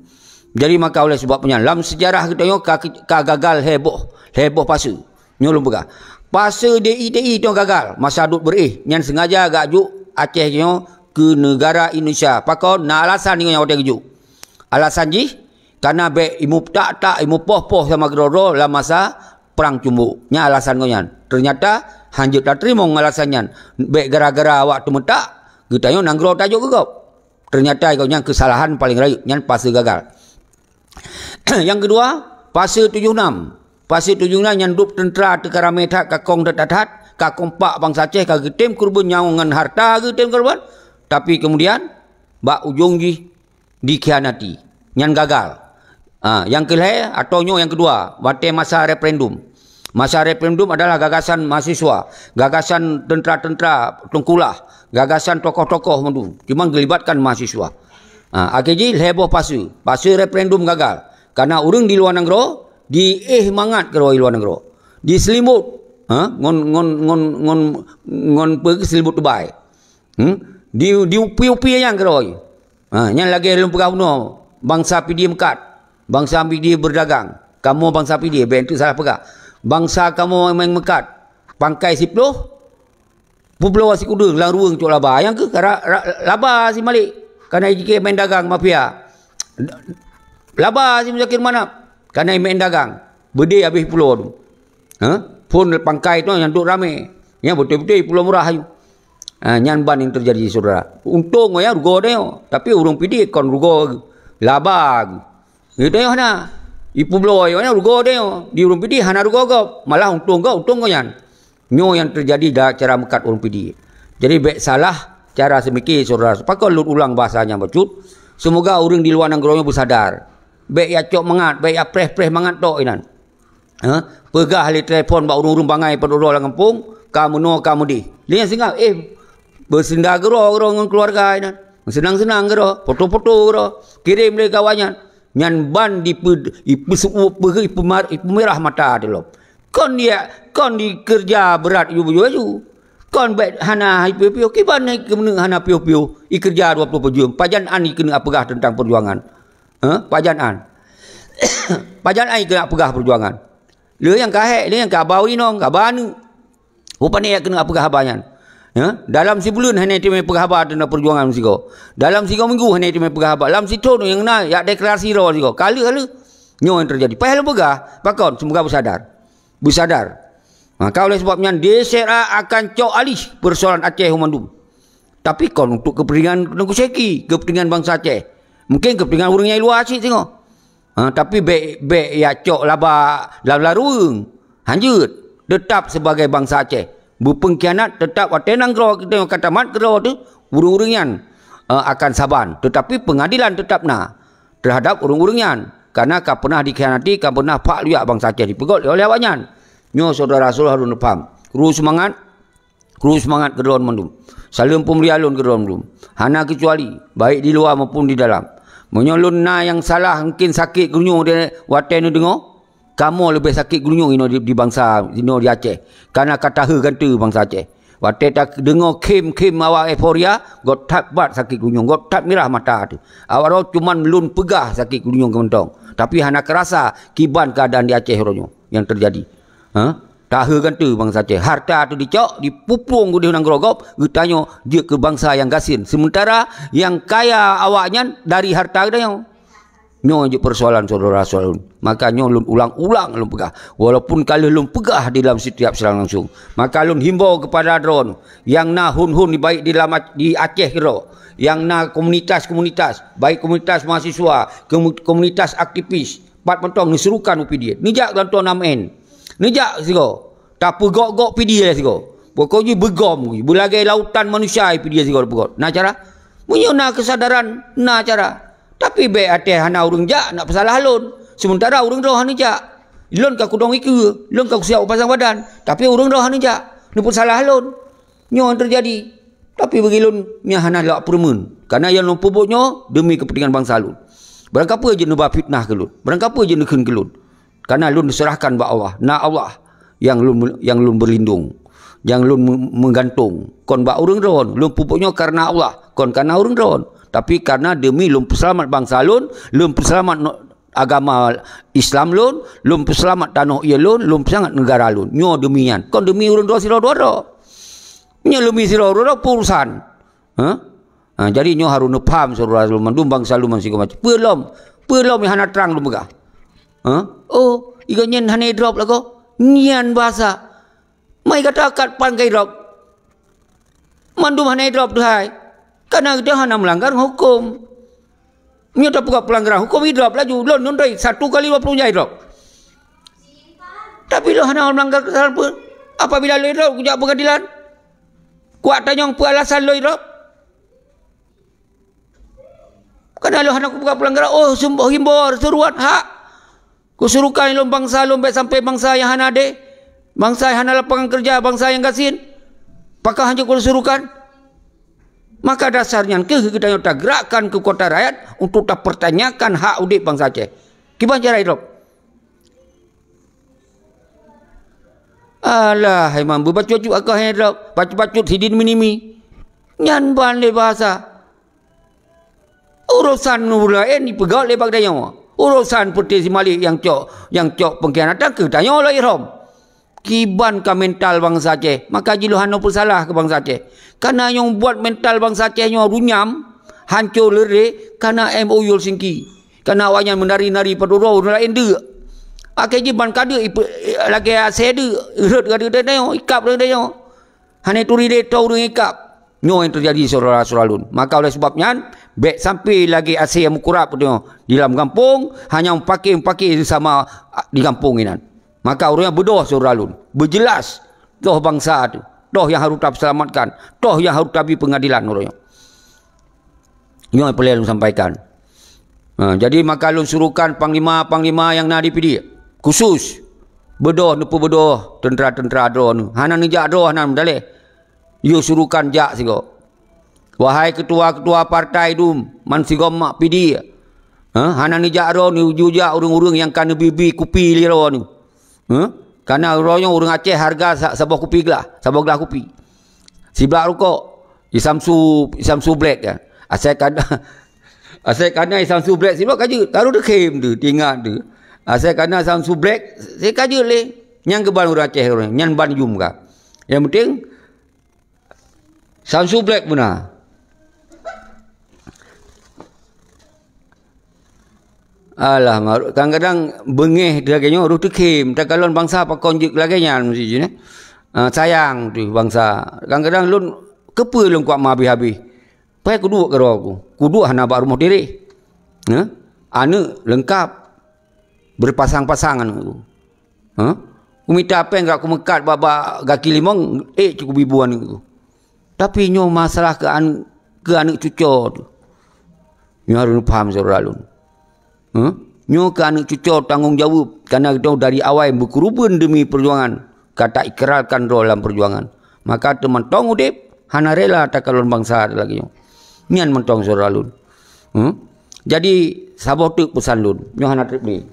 Jadi maka oleh sebab nyan, lam seujarah geutanyoe ka, ka gagal lhée boh, lhée boh fase. Nyoe lôn peugah. Fase D I T I nyoe gagal, masa duek beuréh. Nyan sengaja geujok Aceh nyoe keu neugara Indonesia. Pakon? Na alasan nyoe nyang watée geujok. Alasan jih, kana bék imeutak-tak, imeupoh-poh sama keudroe-droe lam masa Prang Cumbok. Nyan alasan gobnyan. Teunyata, hanjeuet tateurimong alasan nyan. Bék gara-gara awak teumeutak, geutanyoe nanggroe tajok keu gob. Teunyata gobnyan keusalahan paleng rayeuk, nyan fase gagal. Nyang keudua, fase tujoh nam. Fase tujoh nam nyan dub teuntra teuka ramé that, ka kong that-that, ka kompak bansa Aceh, ka geutem keureubeuen nyawöng ngon hareuta geutem keureubeuen. Tapi keumudian, bak ujong jih dikhianati. Nyan gagal. Ha, nyang keulhée, atau nyoe nyang keudua, watée masa referendum. Masa referendum adalah gagasan mahasiswa, gagasan teuntra-teuntra teungkulah, gagasan tokoh-tokoh mandum, cuma geulibatkan mahasiswa. Ha, akhé jih lhée boh fase. Fase referendum gagal. Kana ureuëng di luwa nanggroe, diéh mangat keudroe di luwa nanggroe. Diseulimbot, ha, ngon, ngon, ngon, ngon, ngon peue, seulimbot teubai. Hmm? Di, diupi-upi nyang keudroe. Ha, nyan lagée lôn peugah bunoe, bansa Pidie meukat, bansa Pidie beudagang. Kamoe bansa Pidie, bék teuk salah peugah. Bansa kamoe nyang meukat, pangkai siploh, peubloe sikudeueng lam ruweueng cok laba. Nyang keuh ra-, ra-, laba si Malik, kana jikheun main dagang mafia. Laba si Muzakir Manaf, kana main dagang. Beudé habéh pulo tu. Ha? Phon pangkai tu nyang duek ramé. Nyang beutôi-beutôi pulo murah ayue. Ha, nyan ban nyang teujadi, syedara. Untông gobnyan rugoe tanyoe, tapi ureuëng Pidie kon rugoe, laba. Geutanyoe hana. Ipeubloe gobnyan rugoe tanyoe. Di ureuëng Pidie hana rugoe gob, malah untông gob, untông gobnyan. Nyoe nyang teujadi da-, cara meukat ureuëng Pidie. Jadi bék salah cara seumike, syedara. Pakon lôn ulang bahasa nyang bacut? Seumoga ureuëng di luwa nanggroe nyoe beusadar. Bék yacok mangat, bék yapreh-preh mangat tok inan. Ha? Peugah lé telepon bak ureuëng-ureuëng bangai padub droe lam gampông, ka meunoe, ka meudeh. Lé nyan singoh, éh, beuseuinda keudroe-droe ngon keuluwarga inan. Seunang-seunang keudroe, foto-foto keudroe, kirém lé kawan nyan. Nyan ban dipe-, ipeuseuôt peugeuh, ipemar-, ipemerah mata teuh lom. Kon dia, kon dikeureuja brat aju-aju. Kon bék hana ipiôh-piôh, kiban keuneuk hana piôh-piôh, ikeureuja dua ploh peuet jeuem. Pajan an ikeuneuk peugah teuntang peujuangan. Hah? Pajan an. Pajan an ikeuneuk peugah peujuangan. Lé nyang ka hék, lé nyang ka ba inong, ka ba aneuk. Rupajih jak keuneuk peugah haba nyan. Ya, dalam sibuleuen hana teumé peugah haba teuntang peujuangan sigoe. Dalam sigoe minggu hana teumé peugah haba. Lam sithon nyang na jak deklarasi droe sigoe. Ka lheueh, ka lheueh. Nyoe nyang teujadi. Payah lôn peugah, pakon? Seumoga beusadar. Beusadar. Maka oleh sebab nyan, DCRA akan cok alih persoalan Aceh mandum. Tapi kon untuk kepentingan Teungku Syeki, kepentingan bansa Aceh. Mungkin kepentingan ureuëng nyang luwa cit singoh. Ha, tapi bék, bék ya cok laba lam larueng. Hanjeuet, tetap sebagai bansa Aceh. Beupengkhianat tetap watée nanggroe kita nyang ka tamat keudroe teuh, ureuëng-ureuëng nyan, eh, akan saban. Tetapi pengadilan tetap na terhadap ureuëng-ureuëng nyan. Karena ka pernah dikhianati, ka pernah phak luyak bansa Aceh dipeugét oleh awaknyan. Nyoe syedara-syedara harôh neupaham. Kru seumangat, kru seumangat keu droe mandum. Saleuem peumulia lôn keu droe mandum. Hana keucuali, baik di luwa maupun di dalam. Meunyoe lôn na nyang salah, mungken sakét geurunyueng di watée neudeungoe, kamoe leubeh sakét geurunyueng inoe di, di bansa, inoe di Aceh. Karena ka taheu gante bansa Aceh. Watée tadeungoe khém-khém awak euforia, göt that bat sakét geurunyueng, göt that mirah mata teuh. Awak droe cuman lôn peugah sakét geurunyueng keumeutong, tapi hana keurasa kiban keuadaan di Aceh uroe nyoe nyang teujadi. Ha? Taheu gante bansa Aceh. Harta teuh dicok, dipupung keudeh nanggroe gob, geutanyoe jeuet keu bansa nyang gasien. Sementara nyang kaya awaknyan dari harta geutanyoe. Nyoe jeuet persoalan syedara-syedara lôn. Maka nyoe lôn ulang-ulang lôn peugah. Walaupun ka lheueh lôn peugah di dalam setiap siaran langsung. Maka lôn himbau kepada droeneuh nyang na hon-hon baik di dalam Ac-, di Aceh keudroe, nyang na komunitas-komunitas, baik komunitas mahasiswa, komu-, komunitas aktivis, pat mantong neusurukan u Pidie. Neujak gantoe nam en. Neujak sigoe. Tapeugok-gok Pidie sigoe. Pokok jih beugom, beulagée lautan manusia Pidie sigoe tapeugok. Na cara? Meunyoe na keusadaran, na cara. Tapi bék até hana ureuëng jak nak peusalah lôn. Sementara ureuëng droe hana jak. Lôn ka kudong ikeue, lôn ka kusiap u pasang badan. Tapi ureuëng droe hana jak. Neupeusalah lôn. Nyoe nyang teujadi. Tapi bagi lôn, nyan hana lak peureumeun. Karena nyang lôn peubuet nyoe demi kepentingan bansa lôn. Barangkapeue jeuet neuba fitnah keu lôn. Barangkapeue jeuet neukheun keu lôn. Karena lôn serahkan bak Allah. Na Allah nyang lôn, nyang lôn berlindung. Nyang lôn me-, meugantung. Kon bak ureuëng droe. Lôn peubuet nyoe karena Allah. Kon karena ureuëng droe. Tapi karena demi lôn peuseulamat bansa lôn, lôn peuseulamat no-, agama Islam lôn, lôn peuseulamat tanoh ie lôn, lôn peuseulamat negara lôn. Nyoe demi nyan. Kon demi ureuëng droe sidroe dua droe. Nyoe demi sidroe dua droe peue urusan. Ha? Ha, jadi nyoe harôh neupaham syedara lôn mandum bansa lôn sigoe macam. Peue lom? Peue lom nyang hana trang lôn peugah? Ha? Oh, igoe nyan hana idrop lagoe. Nyan bahasa. Mai gata kat pan ka idrop. Mandum hana idrop, duhai. Karena gata hana melanggar hukum. Nyoe tapeugah pelanggaran hukum, idrop laju. Lôn nundoi satu kali dua puluh jam idrop. Tapi lôn hana melanggar kesalahan pun. Apabila lôn idrop, kujak pengadilan. Kuat tanyong peue alasan lôn idrop. Karena lôn hana kupeugah pelanggaran, oh, sum-, himbor, seruan, hak. Kusurukan lôn bansa lôn bék sampai bansa nyang hana adé, bansa nyang hana lapangan keureuja, bansa nyang gasien. Pakon hanjeuet kusurukan? Maka dasar nyan keuh geutanyoe tagerakkan keukuatan rakyat untuk tapeurtanyakan hak udép bansa Aceh. Kiban cara idrop? Alah, hai mambu, bacut-bacut akoh hai idrop, bacut-bacut sidin minimi. Nyan ban lé bahasa. Urosan ureuëng laén jipeugét lé bak tanyoe. Urosan Peuté Simalik nyang cok, nyang cok peungkhianatan keu tanyoe lom. Kiban ka mental bansa Aceh, maka jih lôn hana peusalah keu bansa Aceh. Kana nyang buet mental bansa Aceh nyoe runyam, hanco leureh, kana M O U Helsinki. Kana awaknyan meunari-nari padum droe ureuëng laén deuk. Akhé jih ban ka deuk ipe-, lagée asée deuk, rhot ka deuk tanyoe, ikab deuk tanyoe. Hana turi lé toe ureuëng ikab. Nyoe nyang teujadi syedara-syedara lôn. Maka oleh sebab nyan, bék sampai lagée asée meukurab nyoe di lam gampông, hanya meupaké-meupaké sama di gampông inan. Maka ureuëng nyan beudoh syedara lôn. Beujeulaih toh bansa teuh, toh nyang harôh tapeuseulamatkan, toh nyang harôh tabi peungadilan ureuëng nyoe. Nyoe nyang peureulée lôn sampaikan. Ha, jadi maka lôn suruhkan panglima-panglima nyang na di Pidie, khusus beudoh neupeubeudoh teuntra-teuntra droeneuh. Hana neujak droe, hana meudaleh. Yue suruhkan jak sigoe. Wahai keutua-keutua partai dum, man sigom mak P D I, ha? Hana neujak droeneuh jujak ureuëng-ureuëng nyang ka neubi-bi kupi lé droeneuh. Ha? Kana droeneuh ureuëng Aceh harga sa-, saboh kupi glah, saboh glah kupi. Siblak rukok, isamsu, isamsu black kan. Asai kana, asai kana isamsu black siblak ka jeuet, taru deukem tu, tingat tu. Asai kana isamsu black, sai ka jeuet lé. Nyang keuban ureuëng Aceh ureuëng, nyan ban jum ka. Yang penting, Samsu Black beuna. Alah, mar-, kadang-kadang beungéh lagée nyoe roh teukhém, takalon bansa pakon jeuet lagée nyan meusti jih, eh. Ah, sayang teuh bansa. Kadang-kadang lôn, keupeue lôn kuat meuhabéh-habéh? Pai kuduek keudroe ku. Kuduek hana bak rumoh tireh. Heh? Aneuëk leungkap. Beurpasang-pasang aneuëk ku. Heh? Kumita péng ka kumeukat bak, bak gaki limong, ék cit kubi bu aneuëk ku. Tapi nyoe masalah keu an-, keu aneuëk cucoe tu. Nyoe harôh neupaham syedara lôn. Heh? Nyoe keu aneuëk cucoe tanggong jaweueb, kareuna geutanyoe dari awai meukeureubeuen deumi peujuangan, ka taikrarkan droe lam peujuangan. Maka teumantong udeb, hana rela takalon bansa lagée nyoe. Nyan mantong syedara lôn. Heh? Jadi, saboh teuk peusan lôn, nyoe hana treb lé.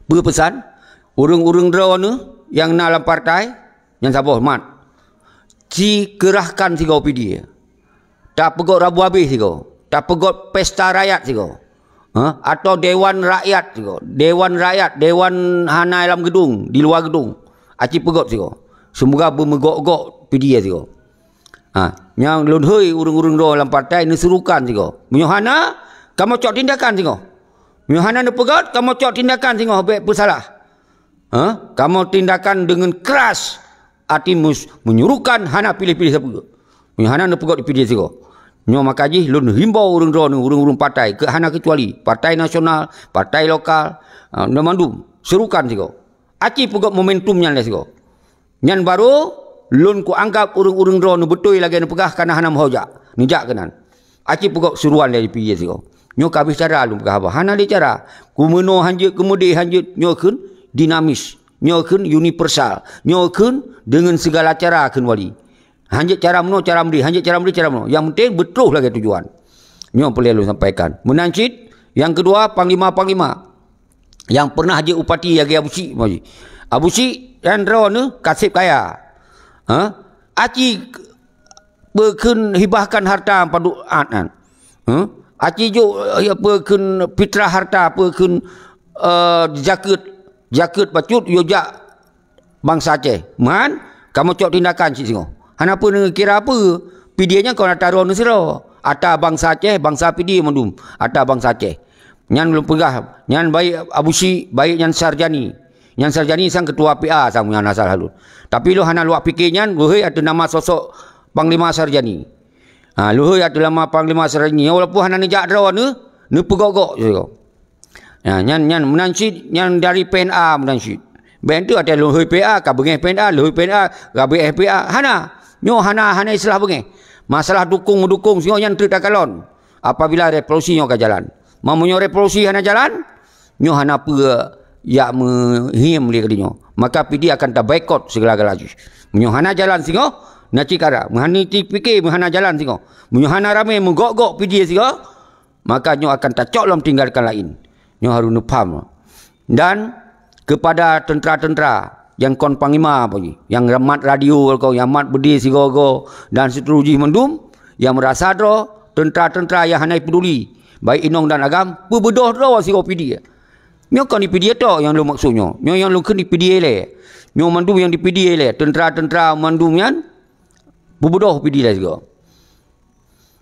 Peue peusan? Ureuëng-ureuëng droeneuh nyang na lam partai, nyang saboh mat. Ci keurahkan sigoe P D I. Tapeugöt rabu abéh sigoe. Tapeugöt pesta rakyat sigoe. Ha? Atau dewan rakyat sigoe. Dewan rakyat, dewan hana lam geudong, di luwa geudong. Aci peugöt sigoe. Seumoga beumeugöt-göt P D I sigoe. Ha, nyang lôn hôi ureuëng-ureuëng droe lam partai neusurukan sigoe. Meunyoe hana, kamoe cok tindakan sigoe. Meunyoe hana neupeugöt, kamoe cok tindakan sigoe bék peusalah. Ha? Kamoe tindakan deungon keras, arti mus-, menyuruhkan hana piléh-piléh sapeue. Meunyoe hana neupeugöt di P D I sigoe. Nyoe maka jih lôn himbau ureuëng droeneuh, ureuëng-ureuëng partai, keu hana keucuali partai nasional, partai lokal, ha, dan mandum, surukan sigoe. Aci peugöt momentum nyan lé sigoe. Nyan barô lôn kuanggab ureuëng-ureuëng droeneuh beutôi lagée neupeugah kana hana meuhojak, neujak keunan. Aci peugöt suruan lé P D I sigoe. Nyoe ka habéh cara lôn peugah haba. Hana lé cara. Kumeunoe hanjeuet, keumeude hanjeuet, nyoe kheun dinamis. Nyoe kheun universal. Nyoe kheun deungon sigala cara kheun wali. Hanjeuet cara meunoe, cara meudeh. Hanjeuet cara meudeh, cara meunoe. Nyang penting beutroh lagée tujuan. Nyoe peureulée lôn sampaikan. Meunan cit, nyang keudua, panglima-panglima. Nyang pernah jeuet upati lagée Abu Syik, Abu Syik nyan droeneuh ka seb kaya. Ha? Aci peue kheun hibahkan harta padub at nyan. Ha? Aci jok, eh, peue kheun fitrah harta, peue kheun, eh, zakeuet, zakeuet bacut yue jak bansa Aceh. Man, kamoe cok tindakan cit singoh. Hana peue neukira peue. P D I nyan kon ata droeneuh sidroe. Ata bansa Aceh, bansa P D I mandum. Ata bansa Aceh. Nyan lôn peugah, nyan baik Abu Syik, baik nyan Sarjani. Nyan Sarjani sang ketua P A sang nyan asal halun. Tapi lôn hana luwah pike nyan, lôn hôi ateueh nama sosok Panglima Sarjani. Ha, lôn hôi ateueh nama Panglima Sarjani. Walaupun hana neujak droeneuh, neupeugok-gok sigoe. Ya, nyan, nyan meunan cit, nyan dari P N A meunan cit. Bék teuh watée lôn hôi P A, ka beungéh P N A, lôn hôi P N A, ka beungéh P A. Hana. Nyoe hana, hana istilah beungéh. Masalah dukung-meudukung singoh nyan treuk takalon. Apabila revolusi nyoe ka jalan. Meunyoe revolusi hana jalan, nyoe hana peue jak meuhiem lé keu nyoe. Maka P D I akan tabaikot segala-gala jih. Meunyoe hana jalan singoh, na cit kara. Meuhana cit pike, meuhana jalan singoh. Meunyoe hana ramé meugok-gok P D I singoh, maka nyoe akan tacok lom tinggalkan laén. Nyoe harôh neupham. Dan kepada teuntara-teuntara nyang kon panglima apa jih, nyang mat radio ko, nyang mat beudé sigoe-goe dan seterusnya jih mandum, nyang meurasa droe teuntara-teuntara nyang hana peduli, baik inong dan agam, peubeudoh droe sigoe P D I. Nyoe kon di P D I tok nyang lôn maksud nyoe. Nyoe nyang lôn kheun di P D I lé. Nyoe mandum nyang di P D I lé, teuntara-teuntara mandum nyan peubeudoh P D I lé sigoe.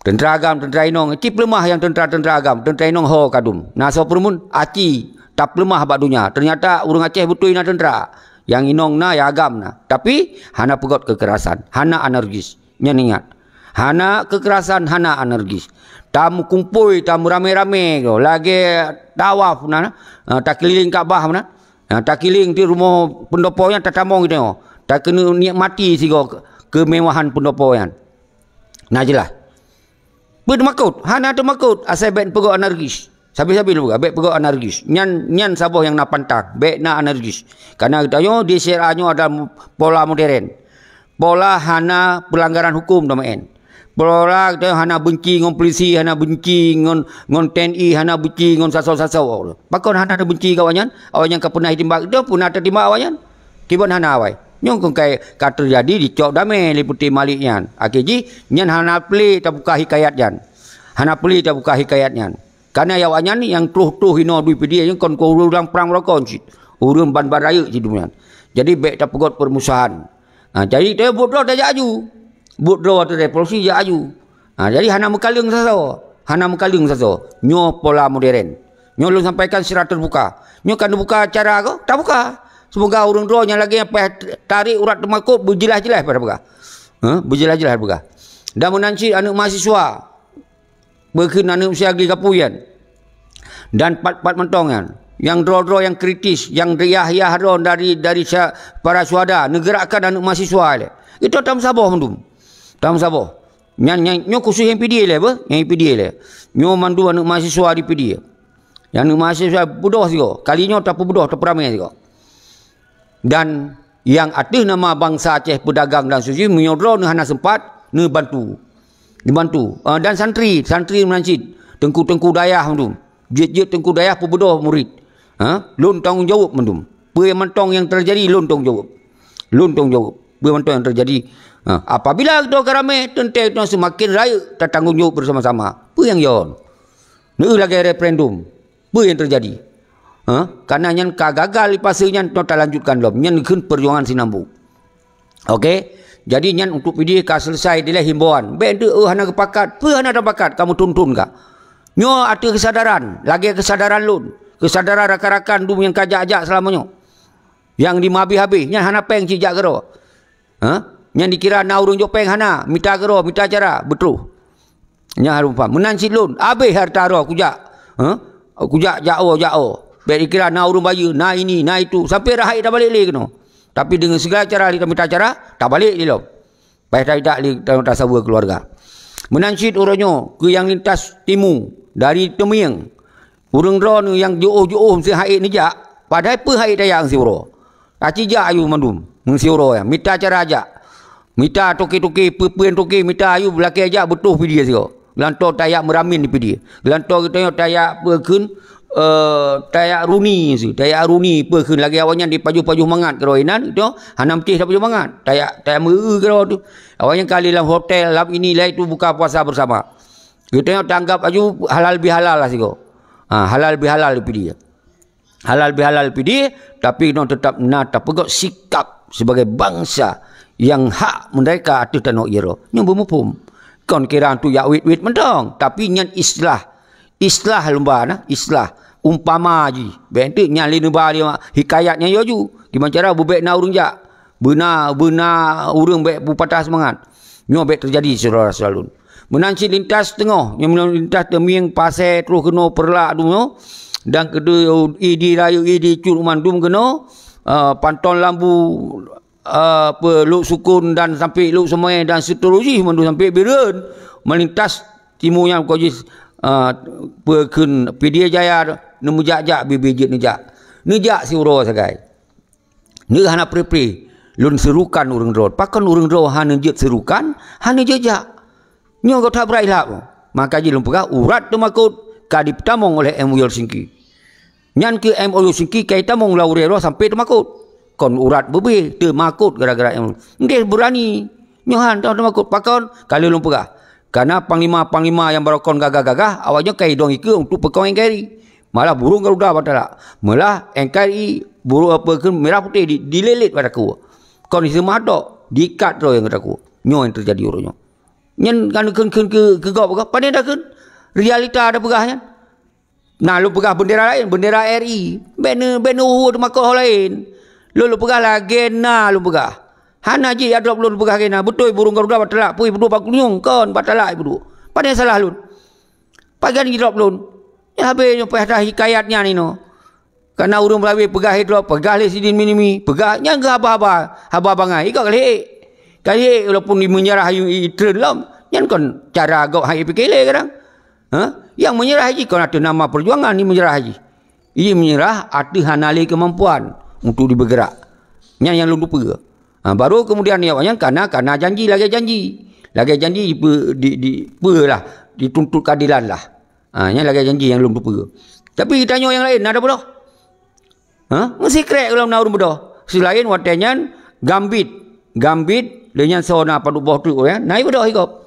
Teuntara agam, teuntara inong, cit peuleumah nyang teuntara-teuntara agam, teuntara inong ho kadum. Na soe peureumeun, aci tapeuleumah bak donya. Teunyata ureuëng Aceh beutôi na teuntara. Nyang inong na, nyang agam na. Tapi, hana peugöt keukerasan, hana anarkis. Nyan ingat. Hana keukerasan, hana anarkis. Tameukumpôi, tameuramé-ramé ko, lagée tawaf na, ha, takeuliléng Ka'bah na. Ha, takeuliléng di rumoh peundopo nyan tatamong geutanyoe. Takeuneuk nikmati sigoe ke-, keumewahan peundopo nyan. Na jeulaih. Peue teumakot? Hana teumakot, asai bék peugöt anarkis. Sabe-sabe lôn peugah, bék peugöt anarkis. Nyan, nyan saboh nyang na pantang, bék na anarkis. Karena geutanyoe di syariah nyoe ada pola modern. Pola hana pelanggaran hukum teuma en. Peulora geutanyoe hana beunci ngon pulisi, hana beunci ngon, ngon T N I, hana beunci ngon sasoe-sasoe. Pakon hana tabeunci keu awaknyan? Awaknyan ka peunah jitimbak, geutanyoe peunah tatimbak awaknyan. Kiban hana awai. Nyoe keukai ka teujadi dicok damé lé Peuté Malik nyan. Akhé jih, nyan hana peulé tabuka hikayat nyan. Hana peulé tabuka hikayat nyan. Karena awaknyan nyang troh-troh inoe di Pidie nyan kon ureuëng prang meurokon cit. Ureuëng ban-ban rayeuk cit nyan. Jadi bék tapeugot peurmusahan. Ha, jadi, tapi buet droe tajak aju. Buet droe ateueh revolusi jak aju. Ha, jadi hana meukaleueng sasoe. Hana meukaleueng sasoe. Nyoe pola modern. Nyoe lôn sampaikan secara terbuka. Nyoe kan buka acara ko, tabuka. Semoga ureuëng droe nyang lagée nyang payah tarék urat teumakot beujeulaih-jeulaih pada peugah. Ha, beujeulaih-jeulaih peugah. Dan meunan cit aneuëk mahasiswa. Beukheun aneuëk manusia geugapu nyan. Dan pat-pat mantong nyan. Nyang droe-droe nyang kritis, nyang yah-yah droe dari, dari sya-, para syuhada, neugerakkan aneuëk mahasiswa ilée. Itu tameusaboh mandum. Tameusaboh. Nyan, nyan, nyoe khusus nyang Pidie ilée, beuh? Nyang Pidie ilée. Nyoe mandum aneuëk mahasiswa di Pidie. Nyang aneuëk mahasiswa beudôh sigoe. Kali nyoe tapeubeudôh, tapeuramé sigoe. Dan nyang ateueh nama bansa Aceh peudagang dan suci, meunyoe droeneuh hana seumpat, neubantu. Dibantu. Ah, dan santri, santri meunan cit, teungku-teungku dayah mandum. Jeuet-jeuet teungku dayah peubeudôh murit. Ha? Lôn tanggong jaweueb mandum. Peue mantong nyang teujadi, lôn tanggong jaweueb. Lôn tanggong jaweueb. Peue mantong nyang teujadi. Ha, apabila geutanyoe ka ramé, teuntée geutanyoe seumaken rayeuk tatanggong jaweueb beusama-sama. Peue nyang yon? Neu lagée referendum. Peue nyang teujadi? Ha? Karena nyan ka gagal di fase nyan, nyoe talanjutkan lom. Nyan kheun perjuangan sinambu. Oke? Jadi nyan untuk Pidie ka selesai dilée himbauan. Bék deuek, "Oh, hana geupakat." Peue hana tapakat? Kamoe tuntun ka. Nyoe ateueh kesadaran. Lagée kesadaran lôn. Kesadaran rakan-rakan dum nyang ka jak-jak selama nyoe. Nyang dimeuhabéh-habéh. Nyan hana péng cit jak keudroe. Ha? Nyan dikira na ureuëng jok péng hana, mita keudroe, mita cara, beutôi. Nyan harôh paham. Meunan cit lôn, habéh hareuta droe kujak. Ha? Kujak jak-o, jak-o. Bék dikira na ureuëng bayeue, na ini, na itu. Sampai rahat tabalek lé keunoe. Tapi deungon segala cara lé tamita cara, tabalek lé lom. Payah taidak lé ta-, tasaweue keuluwarga. Meunan cit uroe nyoe, keu nyang lintas timu, dari Teumieng, ureuëng droeneuh nyang jiôh-jiôh meusi hait neujak, padahai peue hait tajak meusiuroe. Tacijak ayue mandum, meusiuroe nyan, mita cara jak. Mita toke-toke, peue-peue toke, mita ayue lakée jak beutôh Pidie sigoe. Geulantoe tajak meuramin di Pidie. Geulantoe geutanyoe tajak peue kheun, eh, tajak runi si, tajak runi peue kheun lagée awaknyan jipajoh-pajoh mangat keudroe inan, geutanyoe hana meucéh tapajoh mangat. Tajak, tajak meu-eu keudroe tu. Awaknyan kali lam hotel, lam ini, lam itu buka puasa bersama. Geutanyoe tanggap aju halal bihalal lah sigoe. Ha, halal bihalal di Pidie. Halal bihalal Pidie, tapi nyoe teutap na tapeugét sikap sibagai bansa nyang hak meurdeka ateueh tanoh Iro. Nyoe beumuphom. Kon kira tu jak wit-wit mantong, tapi nyan islah. Islah lumba na, islah. Umpama jih, bék teuk nyan lé neuba lé hikayat nyan yoju. Kiban cara beubék na ureuëng jak. Beuna, beuna ureuëng bék beupatah seumangat. Nyoe bék teujadi, syedara-syedara lôn. Meunan cit lintas teungoh, nyoe meunan lintas Teumieng, Pasé, troh keunoe Peureulak dunoe, dan keudeh Idi Rayeuk, Idi Cut mandum keunoe, eh, Panton Lambu, eh, pe, Lhoksukon dan sampai Lhokseumawe dan seuterusjih mandum sampai Bireuen, meulintas timu nyan kojih, eh, pe kheun Pidie Jaya, neumeujak-jak bibie jeuet neujak. Neujak siuroe sagai. Nyoe hana pre-pre lôn seurukan ureuëng droe. Pakon ureuëng droe hana jeuet seurukan, hana jeuet jak. Nyoe gata brat ilap. Maka jih lôn peugah urat teumakot ka jipeutamong oleh M O U Helsinki. Nyan keuh M O U Helsinki ka jitamong lam ureuëng droe sampai teumakot. Kon urat beubeh, teumakot gara-gara M O U. Nggeh beurani. Nyoe han teumakot. Pakon? Ka lheueh lôn peugah. Karena panglima-panglima nyang barokon gagah-gagah, awaknyan ka jidong ikeue untuk peukong N K R I. Malah burung garuda bak talak. Malah N K R I, burung apa kheun, merah putih di, dililét bak takue. Kon diseumah tok, diikat droe nyang takue. Nyoe nyang teujadi uroe nyoe. Nyan kan kheun-kheun keu, keu gob, gob. Pane takheun? Realita tapeugah nyan. Na lôn peugah bendera laén, bendera R I. Bék neu-, bék neuhue teumakot ho laén. Lôn, lôn peugah lagée na lôn peugah. Hana jih ya drop lôn peugah lagée na. Beutôi burung garuda bak talak, pui peuduek bak kunyueng, kon bak talak peuduek. Pane salah lôn? Pagan jidrop lôn. Nyan habéh nyoe payah that hikayat nyan inoe. Kana ureuëng meulawe peugah idrop, peugah lé sidin minimi, peugah nyang geuhaba-haba, haba bangai, ikot ka lheueh. Ka lheueh walaupun di meunyeurah i, i, itreun lom, nyan kon cara gob hai pike lé kadang. Ha? Nyang meunyeurah jih kon ateueh nama peujuangan i meunyeurah jih. I meunyeurah ateueh hana lé keumampuan untuk jibeugeurak. Nyan nyang lôn tupeue. Ha, baru keumudian awaknyan kana, kana janji lagée janji. Lagée janji dipe-, di, di, peue lah, dituntut keadilan lah. Ha, nyan lagée janji nyang lôn teupeue. Tapi geutanyoe nyang laén na tabeudôh. Ha? Meusikrek lom na ureuëng beudôh. Seulaén watée nyan gambit, gambit lé nyan soe na padub boh treuk, ya, na beudôh igop.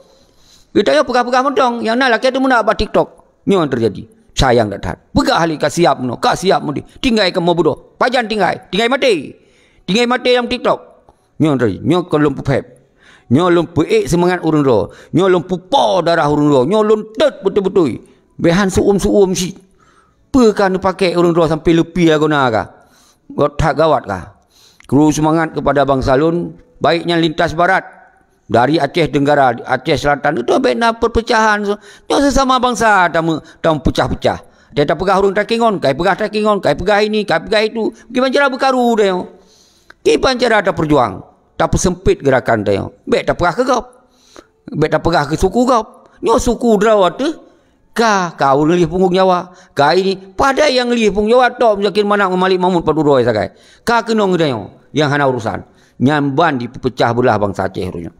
Geutanyoe peugah-peugah mantong, nyang na lakée teumeunak bak TikTok. Nyoe nyang teujadi. Sayang that-that. Peugah lé ka siab meunoe, ka siab meudeh. Tinggai kamoe beudôh. Pajan tinggai? Tinggai maté. Tinggai maté lam TikTok. Nyoe tadi, nyoe kon lôn peuphép. Nyoe lôn peuék seumangat ureuëng droe. Nyoe lôn pupo darah ureuëng droe. Nyoe lôn teuet beutôi-beutôi. Bék han seuuem-seuuem cit. Peue ka neupakée ureuëng droe sampoe leupie lagoena ka? Got that gawat ka. Kru seumangat keupada bansa lôn, baik nyan lintas barat, dari Aceh Tenggara, Aceh Selatan, itu bék na perpecahan. Nyoe sesama bansa tamu-, tamupeucah-peucah. Dia tapeugah ureuëng takingon, kai peugah takingon, kai peugah ini, kai peugah itu. Kiban cara beukaru dia. Kiban cara tapeujuang, tapeuseumpét geurakan tanyoe. Bék tapeugah keu gob. Bék tapeugah keu suku gob. Nyoe suku droe teuh ka, ka ureuëng lieh punggong nyawa. Ka ini, padahai nyang lieh punggong nyawa tok Muzakir Manaf ngon Malik Mahmud padub droe sagai. Ka keunong geutanyoe nyang hana urusan. Nyan ban dipeupeucah beulah bansa Aceh uroe nyoe.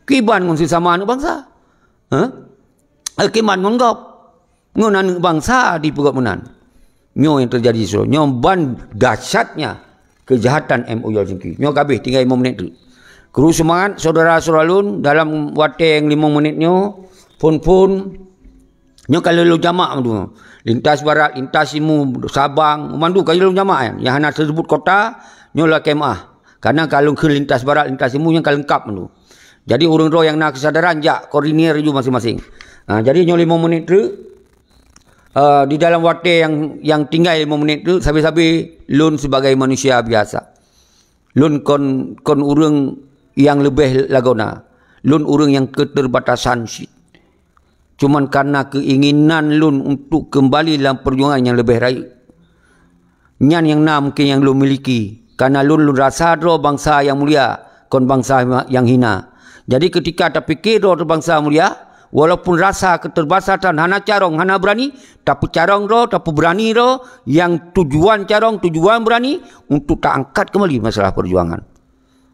Kiban ngon sesama aneuëk bansa. Hah? Kiban ngon gob. Ngon aneuëk bansa dipeugét meunan. Nyoe nyang teujadi siuroe. Nyoe ban dahsyatnya keujahatan M O L Singki. Nyoe ka abéh tinggai limong menit treuk. Kru seumangat syedara-syedara lôn, dalam watée nyang limong menit nyoe, phon-phon, nyoe ka lheueh lôn jamak mandum. Lintas barat, lintas timu, Sabang, mandum ka lheueh lôn jamak nyan. Nyang hana teuseubut kota, nyoe lakée meuáh. Karena ka lôn kheun lintas barat, lintas timu nyang ka leungkab mandum. Jadi ureuëng droe nyang na keusadaran jak koordinir laju maséng-maséng. Ha, jadi nyoe limong menit treuk. Eh, di dalam watée nyang, nyang tinggai limong menit treuk, sabe-sabe lôn sibagai manusia biasa. Lôn kon, kon ureuëng nyang leubeh lagoena. Lôn ureuëng nyang keuterbatasan cit. Cuman karena keuinginan lôn untuk keumbali lam peujuangan nyang leubeh rayeuk. Nyan nyang na mungken nyang lôn miliki. Karena lôn, lôn rasa droe bansa nyang mulia, kon bansa nyang hina. Jadi keutika tapike droe bansa mulia, walaupun rasa keuterbatasan hana carông, hana beurani, tapeucarông droe, tapeubeurani droe, nyang tujuan carông, tujuan beurani untuk taangkat keumbali masalah peujuangan.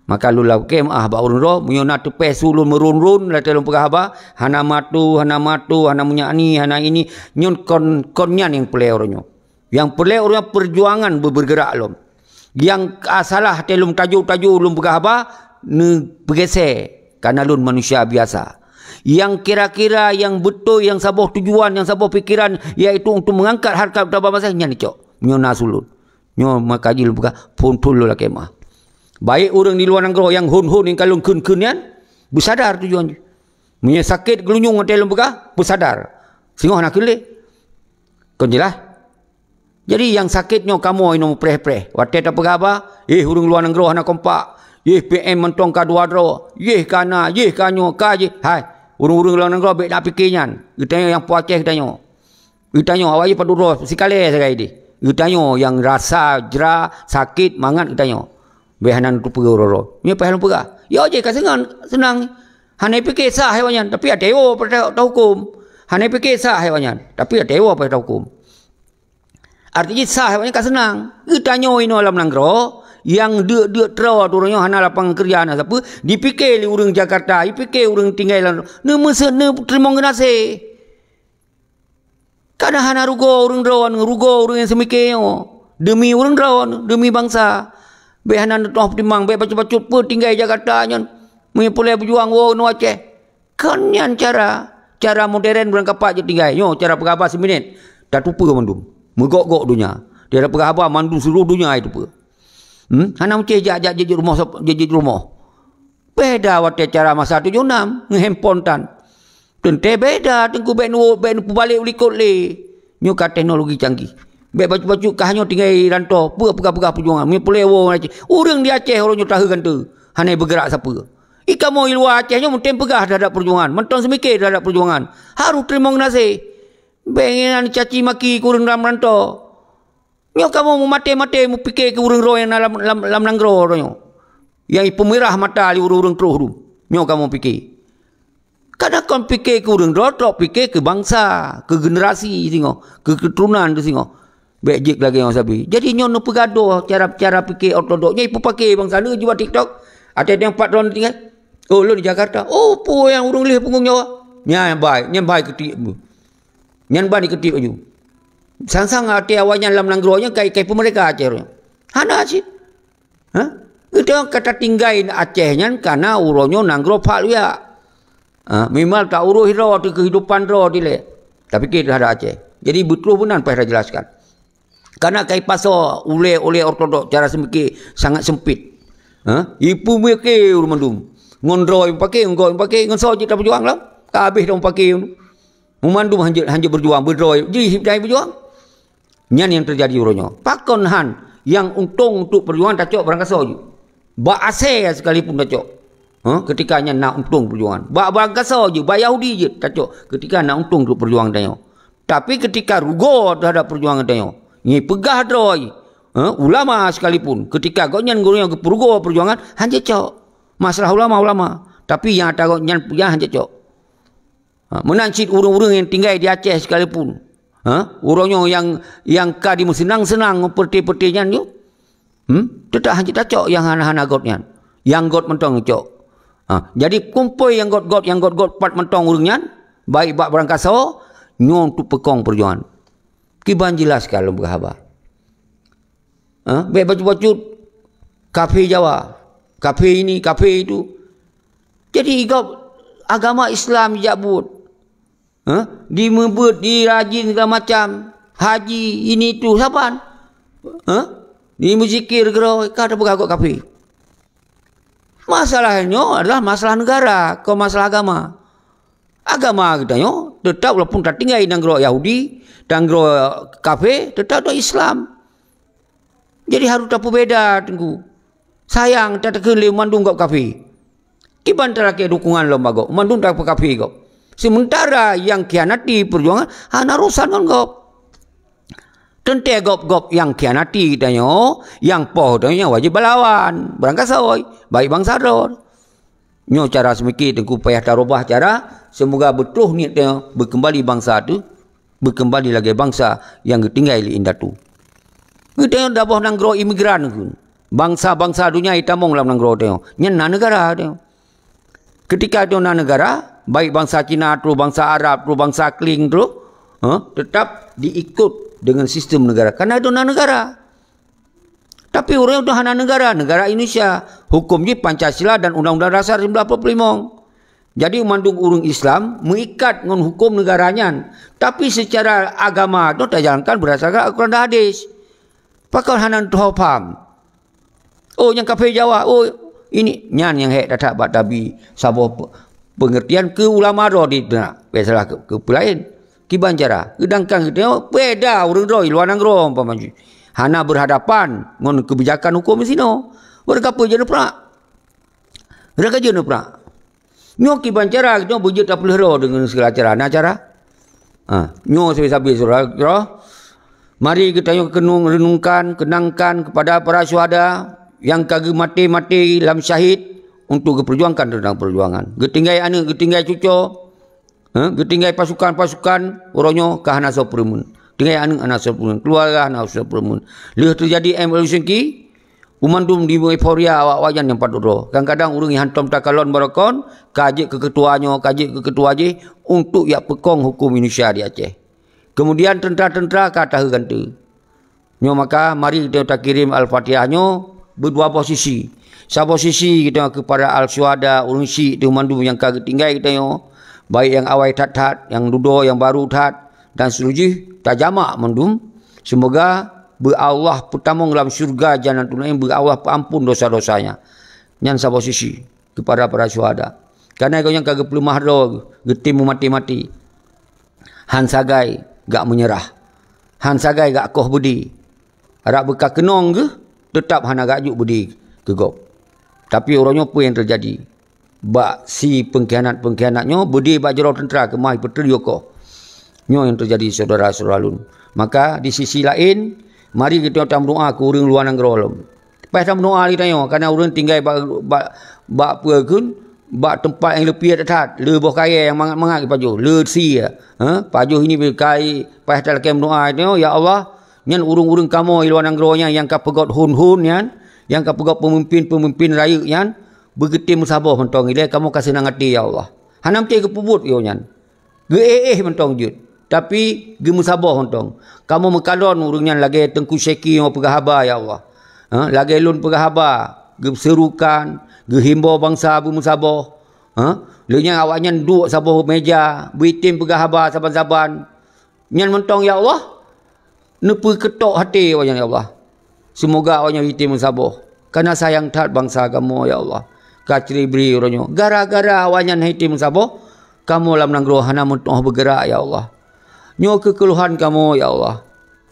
Maka lôn lakée meuáh bak ureuëng droe, meunyoe na teupéh su lôn meuron-ron, watée lôn peugah haba, hana matu, hana matu, hana meunyak ni, hana ini, nyoe kon, kon nyan nyang peureulée uroe nyoe. Nyang peureulée uroe nyoe peujuangan beu-, beugerak lom. Nyang ka salah watée lôn tajô-tajô lôn peugah haba, neupeugése, karena lôn manusia biasa. Nyang kira-kira, nyang beutôi, nyang saboh tujuan, nyang saboh pikeran, yaitu untuk mengangkat harkat martabat bansa, nyan icok. Nyoe na su lôn. Nyoe maka jih lôn peugah, phon-phon lôn lakée meuáh. Baik ureuëng di luwa nanggroe nyang hon-hon nyang ka lôn kheun-kheun nyan, beusadar tujuan jih. Meunyoe sakét geulunyueng watée lôn peugah, beusadar. Singoh hana kheun lé. Kon jeulaih? Jadi nyang sakét nyoe kamoe inoe meupreh-preh. Watée tapeugah haba, "Eh, ureuëng luwa nanggroe hana kompak. Yeh P M mantong ka dua droe. Yeh ka na, yeh ka nyoe, ka jih." Hai, ureuëng-ureuëng luwa nanggroe bék na pike nyan. Geutanyoe nyang po Aceh geutanyoe. Geutanyoe awak jih padub droe sikalée sagai deh. Geutanyoe nyang rasa jra, sakét, mangat geutanyoe. Bék hana neuteupeue uroe-uroe. Nyoe payah lôn peugah. Yo jih ka seunang, seunang. Hana pike sah awak nyan, tapi watée woe payah tahuköm. Hana pike sah awak nyan, tapi watée woe payah tahuköm. Arti jih sah awak nyan ka seunang. Geutanyoe inoe lam nanggroe, nyang deuk-deuk troe uroe nyoe hana lapangan keureuja, hana sapeue, dipike lé ureuëng Jakarta, dipike ureuëng tinggai lam, neumeuseue, neuteurimong geunaséh. Ka na hana rugoe ureuëng droe, rugoe ureuëng nyang seumike nyoe. Deumi ureuëng droe, deumi bansa. Bék hana neutoh peutimang, bék bacut-bacut peue tinggai Jakarta nyan. Meunyoe peureulée beujuang woe nyoe Aceh. Kon nyan cara, cara modern barangkapat jeuet tinggai. Nyoe cara peugah haba siminét. Tatupeue mandum. Meugok-gok donya. Dia peugah haba mandum seluruh donya jitupeue. Hmm? Hana meucéh jak, jak jeuet rumoh, jeuet, jeuet rumoh. Beda watée cara masa tujoh nam, ngon handphone tan. Teuntée beda, Teungku, bék nu-, bék neupeubalek u likot lé. Nyoe ka teknologi canggih. Bék bacut-bacut kah nyoe tinggai rantô, peue peugah-peugah peujuangan. Meunyoe peureulée woe Aceh, ureuëng di Aceh uroe nyoe tahe gantoe, hana beugerak sapeue. I kamoe i luwa Aceh nyoe meutem peugah teuhadap peujuangan, mantong seumike teuhadap peujuangan. Harôh teurimong geunaséh. Bék nyan caci maki keu ureuëng lam rantô. Nyoe kamoe meumaté-maté meupike keu ureuëng droe nyang na lam, lam, lam nanggroe droe nyoe. Nyang jipeumirah mata lé ureuëng-ureuëng troh dum. Nyoe kamoe pike. Kadang kon pike keu ureuëng droe, trok pike keu bansa, keu generasi singoh, keu keuturonan teuh singoh. Bék jeuet lagée nyoe sabe. Jadi nyoe neupeugadôh cara, cara pike ortodok. Nyoe jipeupake bansa lé jiba TikTok. Até nyang pat droe tinggai. Oh, lôn di Jakarta. Oh, peue nyang ureuëng lheueh punggong nyoe? Nyan bai, nyan bai keutiek bu. Nyan bai keutiek baju. Sang-sang até awaknyan lam nanggroe nyan kai, kai peumerdeka Aceh. Hana cit. Ha? Geutanyoe ka tatinggai Aceh nyan kana uroe nyoe nanggroe phak luyak. Ha, mimal ta urus droe teuh keuhidupan droe dilée. Tapike teuhadap Aceh. Jadi beutôi beunan payah tajelaskan. Kana kai pasoe ulée-ulée ortodok cara seumike sangat sempit. Ha? Ipeumike ureuëng mandum. Ngon droe pake, ngon gob pake, ngon soe jeuet tapeujuang lom. Ka habéh dong pake. Meumandum hanjeuet, hanjeuet beujuang, beudroe jih dai beujuang. Nyan nyang teujadi uroe nyoe. Pakon han nyang untông untuk peujuangan tacok barangkasoe jih. Bak asée sekalipun tacok. Ha? Ketika nyan na untông peujuangan. Bak barangkasoe jih, bak Yahudi jih tacok. Ketika na untông untuk peujuangan tanyoe. Tapi ketika rugoe teuhadap peujuangan tanyoe, ngipeugah droe, ha? Ulama sekalipun, ketika gobnyan gurée geupeurugoe peujuangan, hanjeuet cok. Masalah ulama, ulama. Tapi nyang ata gobnyan peugah hanjeuet cok. Ha, meunan cit ureuëng-ureuëng nyang tinggai di Aceh sekalipun. Ha, uroe nyoe nyang, nyang ka dimeuseunang-seunang ngon peureté-peureté nyan nyoe. Hmm? Teutap hanjeuet tacok nyang hana-hana göt nyan. Nyang göt mantong cok. Ha, jadi kumpôi nyang göt-göt, nyang göt-göt pat mantong ureuëng nyan, baik bak barangkasoe, nyoe untuk peukong peujuangan. Kiban jeulaih ka lôn beuhaba. Ha? Bék bacut-bacut. Kafé Jawa. Kafé ini, kafé itu. Jadi, gob agama Islam jak buet. Ha? Dimeubeuet, dirajin segala macam. Haji, ini itu. Saban? Ha? Dimeuzikir keudroe, ka tapeugah gob kafé. Masalah nyoe adalah masalah negara, kon masalah agama. Agama geutanyoe teutap walaupun tatinggai nanggroe Yahudi, nanggroe kafé, teutap dong Islam. Jadi harôh tapeubeda, Teungku. Sayang tatakheun lé mandum gob kafé. Kiban talakée dukungan lom bak gob, mandum tapeukafé gob. Seumeuntara nyang khianati peujuangan hana urosan ngon gob. Teuntée gob-gob nyang khianati tanyoe, nyang poh tanyoe nyang wajéb balawan, beurangkasoe, baik bansa droe. Nyoe cara seumike Teungku payah tarubah cara, seumoga beutôh niet tanyoe beukeumbali bansa teuh, beukeumbali lagée bansa nyang geutinggai lé indatu. Geutanyoe daboh nanggroe imigran kheun. Bansa-bansa donya jitamong lam nanggroe tanyoe. Nyan na neugara tanyoe. Ketika itu na negara, baik bansa Cina tu, bansa Arab tu, bansa Kling tu, ha, tetap diikut dengan sistem negara. Karena itu na negara. Tapi ureuëng tu hana negara, negara Indonesia. Hukum jih Pancasila dan Undang-Undang Dasar seribu sembilan ratus empat puluh lima. Jadi mandum ureuëng Islam meuikat ngon hukum negara nyan. Tapi secara agama tu tajalankan berdasarkan Al-Quran dan hadis. Pakon hana teuho paham? Oh, nyang kafé Jawa, oh, ini, nyan nyang hék that-that bak tabi saboh pe-, pengertian keu ulama droe di teunak, biasalah keu, keu peulaén. Kiban cara, sedangkan geutanyoe beda ureuëng droe luwa nanggroe umpama jih. Hana berhadapan ngon kebijakan hukum sinoe. Ureuëng kapeue jeuet neuprak? Ureuëng ka jeuet neuprak? Nyoe kiban cara geutanyoe beujeuet tapeuleueh droe deungon segala cara. Na cara? Ha, nyoe sabe-sabe syedara-syedara. Mari geutanyoe keunong renungkan, kenangkan kepada para syuhada nyang ka geumaté-maté lam syahid untuk geupeurjuangkan teuntang peujuangan. Geutinggai aneuëk, geutinggai cucoe, ha, geutinggai pasukan-pasukan, uroe nyoe ka hana soe peureumeun. Tinggai aneuëk hana soe peureumeun, keuluwarga hana soe peureumeun. Lheueh teujadi M L C Q, Banmandum di euforia awak-awak nyan nyang patut droe. Kadang-kadang ureuëng nyang hántom takalon baroekon, ka jeuet keu keutua nyoe, ka jeuet keu keutua jih, untuk jak peukong huköm Indonesia di Aceh. Keumudian teuntra-teuntra ka taheu gante. Nyoe maka, mari geutanyoe takirém Al-Fatihah nyoe beudua boh sisi. Saboh sisi geutanyoe keupada al-syuhada, ureuëng syik teuh mandum nyang ka geutinggai geutanyoe, baik nyang awai that-that, nyang dudoe, nyang barô that, dan seterusjih, tajamak mandum. Seumoga beu Allah peutamong lam syeuruga Jannatul Na'im, beu Allah peuampon dosa-dosanya. Nyan saboh sisi keupada para syuhada. Kareuna gobnyan ka geupeuleumah droe, geutem meumaté-maté. Han sagai gak meunyeurah. Han sagai gak koh beudé. Rab beuka keunong geuh, teutab hana gak jok beudé keu gob. Tapi uroe nyoe peue nyang teujadi? Bak si peungkhianat-peungkhianat nyoe beudé bak jaroe teuntra keumah jipeuteuriyô koh. Nyoe nyang teujadi syedara-syedara lôn. Maka di sisi laén, mari geutanyoe tameudoá keu ureuëng luwa nanggroe lom. Paih tameudoá lé tanyoe, kareuna ureuëng tinggai bak, bak, bak peue kheun, bak teumpat nyang leupie that-that, le boh kayée nyang mangat-mangat geupajoh, le sie, ha, pajoh ini beukai, paih talakée meudoá lé tanyoe, "Ya Allah, nyan ureuëng-ureuëng kamoe di luwa nanggroe nyan nyang ka peugöt hon-hon nyan, nyang ka peugöt peumimpén-peumimpén rayeuk nyan, Beugeutem meusaboh mantong ilée kamoe ka seunang até, ya Allah. Hana meucé geupeubuet yoh nyan. Geu-éh-éh mantong jeuet, tapi geumeusaboh mantong. Kamoe meukalon ureuëng nyan lagée Teungku Syeki nyang peugah haba, ya Allah. Ha, lagée lôn peugah haba, geuseurukan, geuhimbau bansa beumeusaboh. Ha, lheueh nyan awaknyan duek saboh méja, beuitem peugah haba saban-saban. Nyan mantong, ya Allah, neupeukeutok até awaknyan, ya Allah. Seumoga awaknyan item meusaboh, kareuna sayang that bansa kamoe, ya Allah. Ka ceuri-bri uroe nyoe. Gara-gara awaknyan han item meusaboh, kamoe lam nanggroe hana meutuoh beugeurak, ya Allah. Nyoe keuh keuluhan kamoe, ya Allah,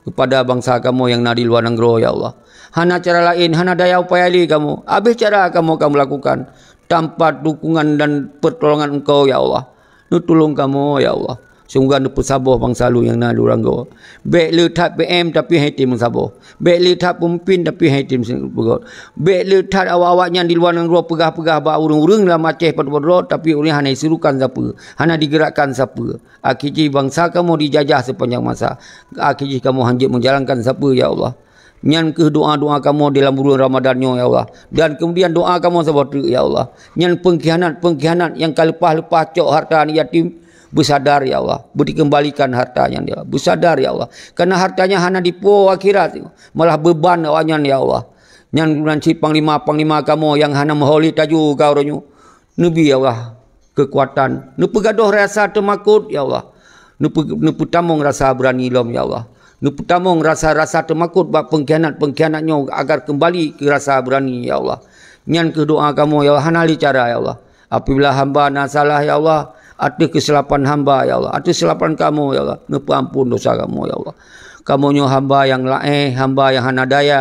keupada bansa kamoe nyang na di luwa nanggroe, ya Allah. Hana cara laén, hana daya upaya lé kamoe. Abéh cara kamoe ka meulakukan tanpa dukungan dan peutulongan Engkau, ya Allah. Neutulông kamoe, ya Allah. Seumoga neupeusaboh bansa lôn nyang na di luwa nanggroe. Bék le that P M tapi han item meusaboh. Bék le that peumimpin tapi han item meusaboh. Bék le that awak-awak nyan di luwa nanggroe peugah-peugah bak ureuëng-ureuëng lam Aceh padub droe, tapi ureuëng hana jiseurukan sapeue, hana digerakkan sapeue. Akhé jih bansa kamoe dijajah sipanjang masa. Akhé jih kamoe han jeuet meujalankan sapeue, ya Allah. Nyan kheueh doa-doa kamoe di lam buleuen Ramadan nyoe, ya Allah. Dan keumudian doa kamoe saboh treuk, ya Allah. Nyan peungkhianat-peungkhianat nyang ka leupah-leupah cok hareuta aneuk yatim, beusadar, ya Allah. Beutikeumbalikan hareuta nyan, ya Allah. Beusadar, ya Allah. Kareuna hareuta nyan hana dipuwoe akhirat, malah beuban awaknyan, ya Allah. Nyan geunan cit panglima-panglima kamoe nyang hana meuhôi tajôh ka uroe nyoe. Neubi, ya Allah, keukuatan. Neupeugadôh rasa teumakot, ya Allah. Neupeu-, neupeutamong rasa beurani lom, ya Allah. Neupeutamong rasa-rasa teumakot bak peungkhianat-peungkhianat nyoe agar keumbali keu rasa beurani, ya Allah. Nyan kheueh doa kamoe, ya Allah, hana lé cara, ya Allah. Apabila hamba na salah, ya Allah, ateueh keusilapan hamba, ya Allah, ateueh keusilapan kamoe, ya Allah, neupeuamphon desya kamoe, ya Allah. Kamoe nyoe hamba nyang laéh, hamba nyang hana daya,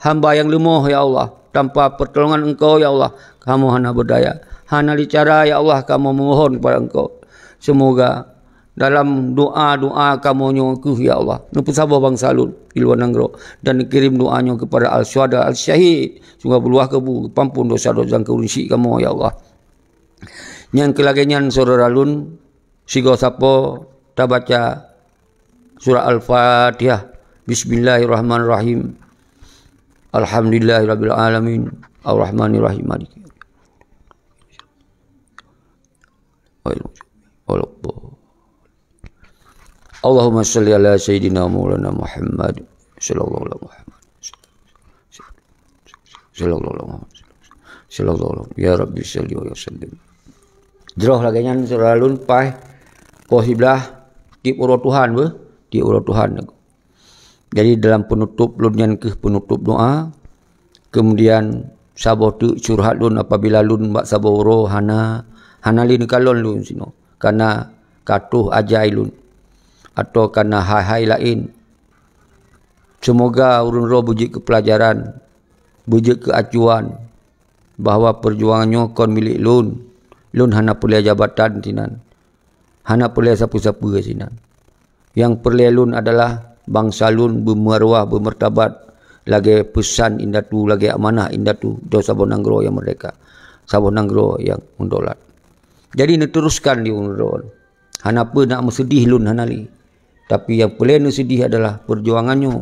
hamba nyang leumoh, ya Allah. Tanpa peutulongan Engkau, ya Allah, kamoe hana beudaya. Hana lé cara, ya Allah, kamoe meumohon keupada Engkau. Seumoga dalam doa-doa kamoe nyoe kheueh, ya Allah, neupeusaboh bansa lôn di luwa nanggroe dan neukirém doa nyoe keupada al-syuhada, al-syahid. Seumoga beuluwah keubu geupeuamphon desya-desya nyang keuneuk syiek kamoe, ya Allah. Nyang keu lagée nyan, syedara lôn, sigoe sapo tabaca surat Al-Fatihah. Bismillahirrahmanirrahim. Alhamdulillahirabbil alamin. Arrahmanirrahim. Maliki. Allahumma shalli ala sayyidina maulana Muhammad sallallahu alaihi Muhammad. Sallallahu alaihi Muhammad. Sallallahu alaihi. Ya Rabbi shalli wa sallim. Jroh lagée nyan, syedara lôn, paih poh siblaih, tieb uroe Tuhan beuh, tieb uroe Tuhan. Jadi dalam peunutôb lôn nyan kheueh peunutôb doa. Keumudian saboh teuk curhat lôn apabila lôn bak saboh uroe hana, hana lé neukalon lôn sinoe, kareuna ka troh ajai lôn, atawa kareuna hai-hai laén. Seumoga ureuëng droe beujeuet keu peulajaran, beujeuet keu acuan, bahwa peujuangan nyoe kon milék lôn. Lôn hana peureulée jabatan sinan, hana peureulée sapeue-sapeue sinan. Nyang peureulée lôn adalah bansa lôn beumaruah, beumeurtabat, lagée peusan indatu, lagée amanah indatu, di saboh nanggroe nyang meurdéhka, saboh nanggroe nyang meudolat. Jadi neuteruskan di ureuëng droe. Hana peue nak meuseudeh lôn, hana lé. Tapi nyang peureulée neuseudeh adalah peujuangan nyoe.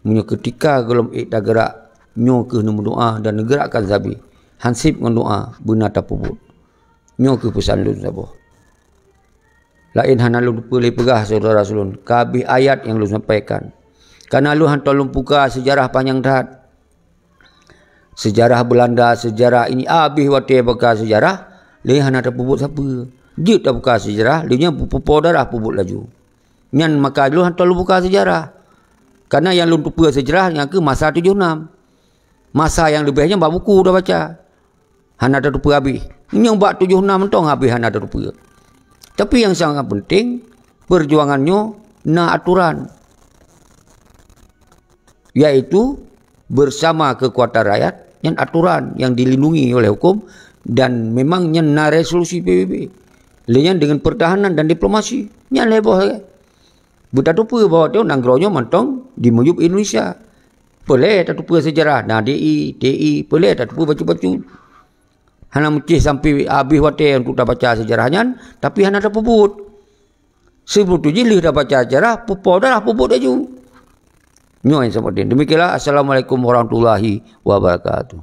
Meunyoe keutika gohlom ék tageurak, nyoe kheueh neumeudoa dan neugeurakkan sabe. Hanseb ngon doa beuna tapeubuet. Nyoe kheueh peusan lôn saboh. Laén hana lôn peureulée peugah, syedara lôn, ka habéh ayat nyang lôn sampaikan. Kareuna lôn hantom lôn buka seujarah panyang that. Seujarah Beulanda, seujarah ini, abéh watée buka seujarah, lé hana tapeubuet sapeue. Jeuet tabuka seujarah, lé nyan peupo darah peubuet laju. Nyan maka lôn hantom lôn buka seujarah. Kareuna nyang lôn teupeue seujarah nyang kheueh masa tujoh nam. Masa nyang leubeh nyan bak buku tabaca. Hana tateupeue habéh. Nyang bak tujoh nam mantong habéh hana tateupeue. Tapi nyang sangat penting, peujuangan nyoe na atoran. Yaitu bersama kekuatan rakyat, nyan atoran nyang dilindungi oleh hukum dan memang nyan na resolusi P B B. Lé nyan dengan pertahanan dan diplomasi, nyan lé boh lagée. Beutateupeue bahwa nanggroe nyoe mantong di miyueb Indonesia. Peureulée tateupeue seujarah, na D I, T I, peureulée tateupeue bacut-bacut. Hana meucéh sampai habéh watée untuk tabaca seujarah nyan, tapi hana tapeubuet. Sibeutôi jih lheueh tabaca seujarah, peupo darah peubuet laju. Nyoe nyang sama deh. Demikianlah. Assalamualaikum warahmatullahi wabarakatuh.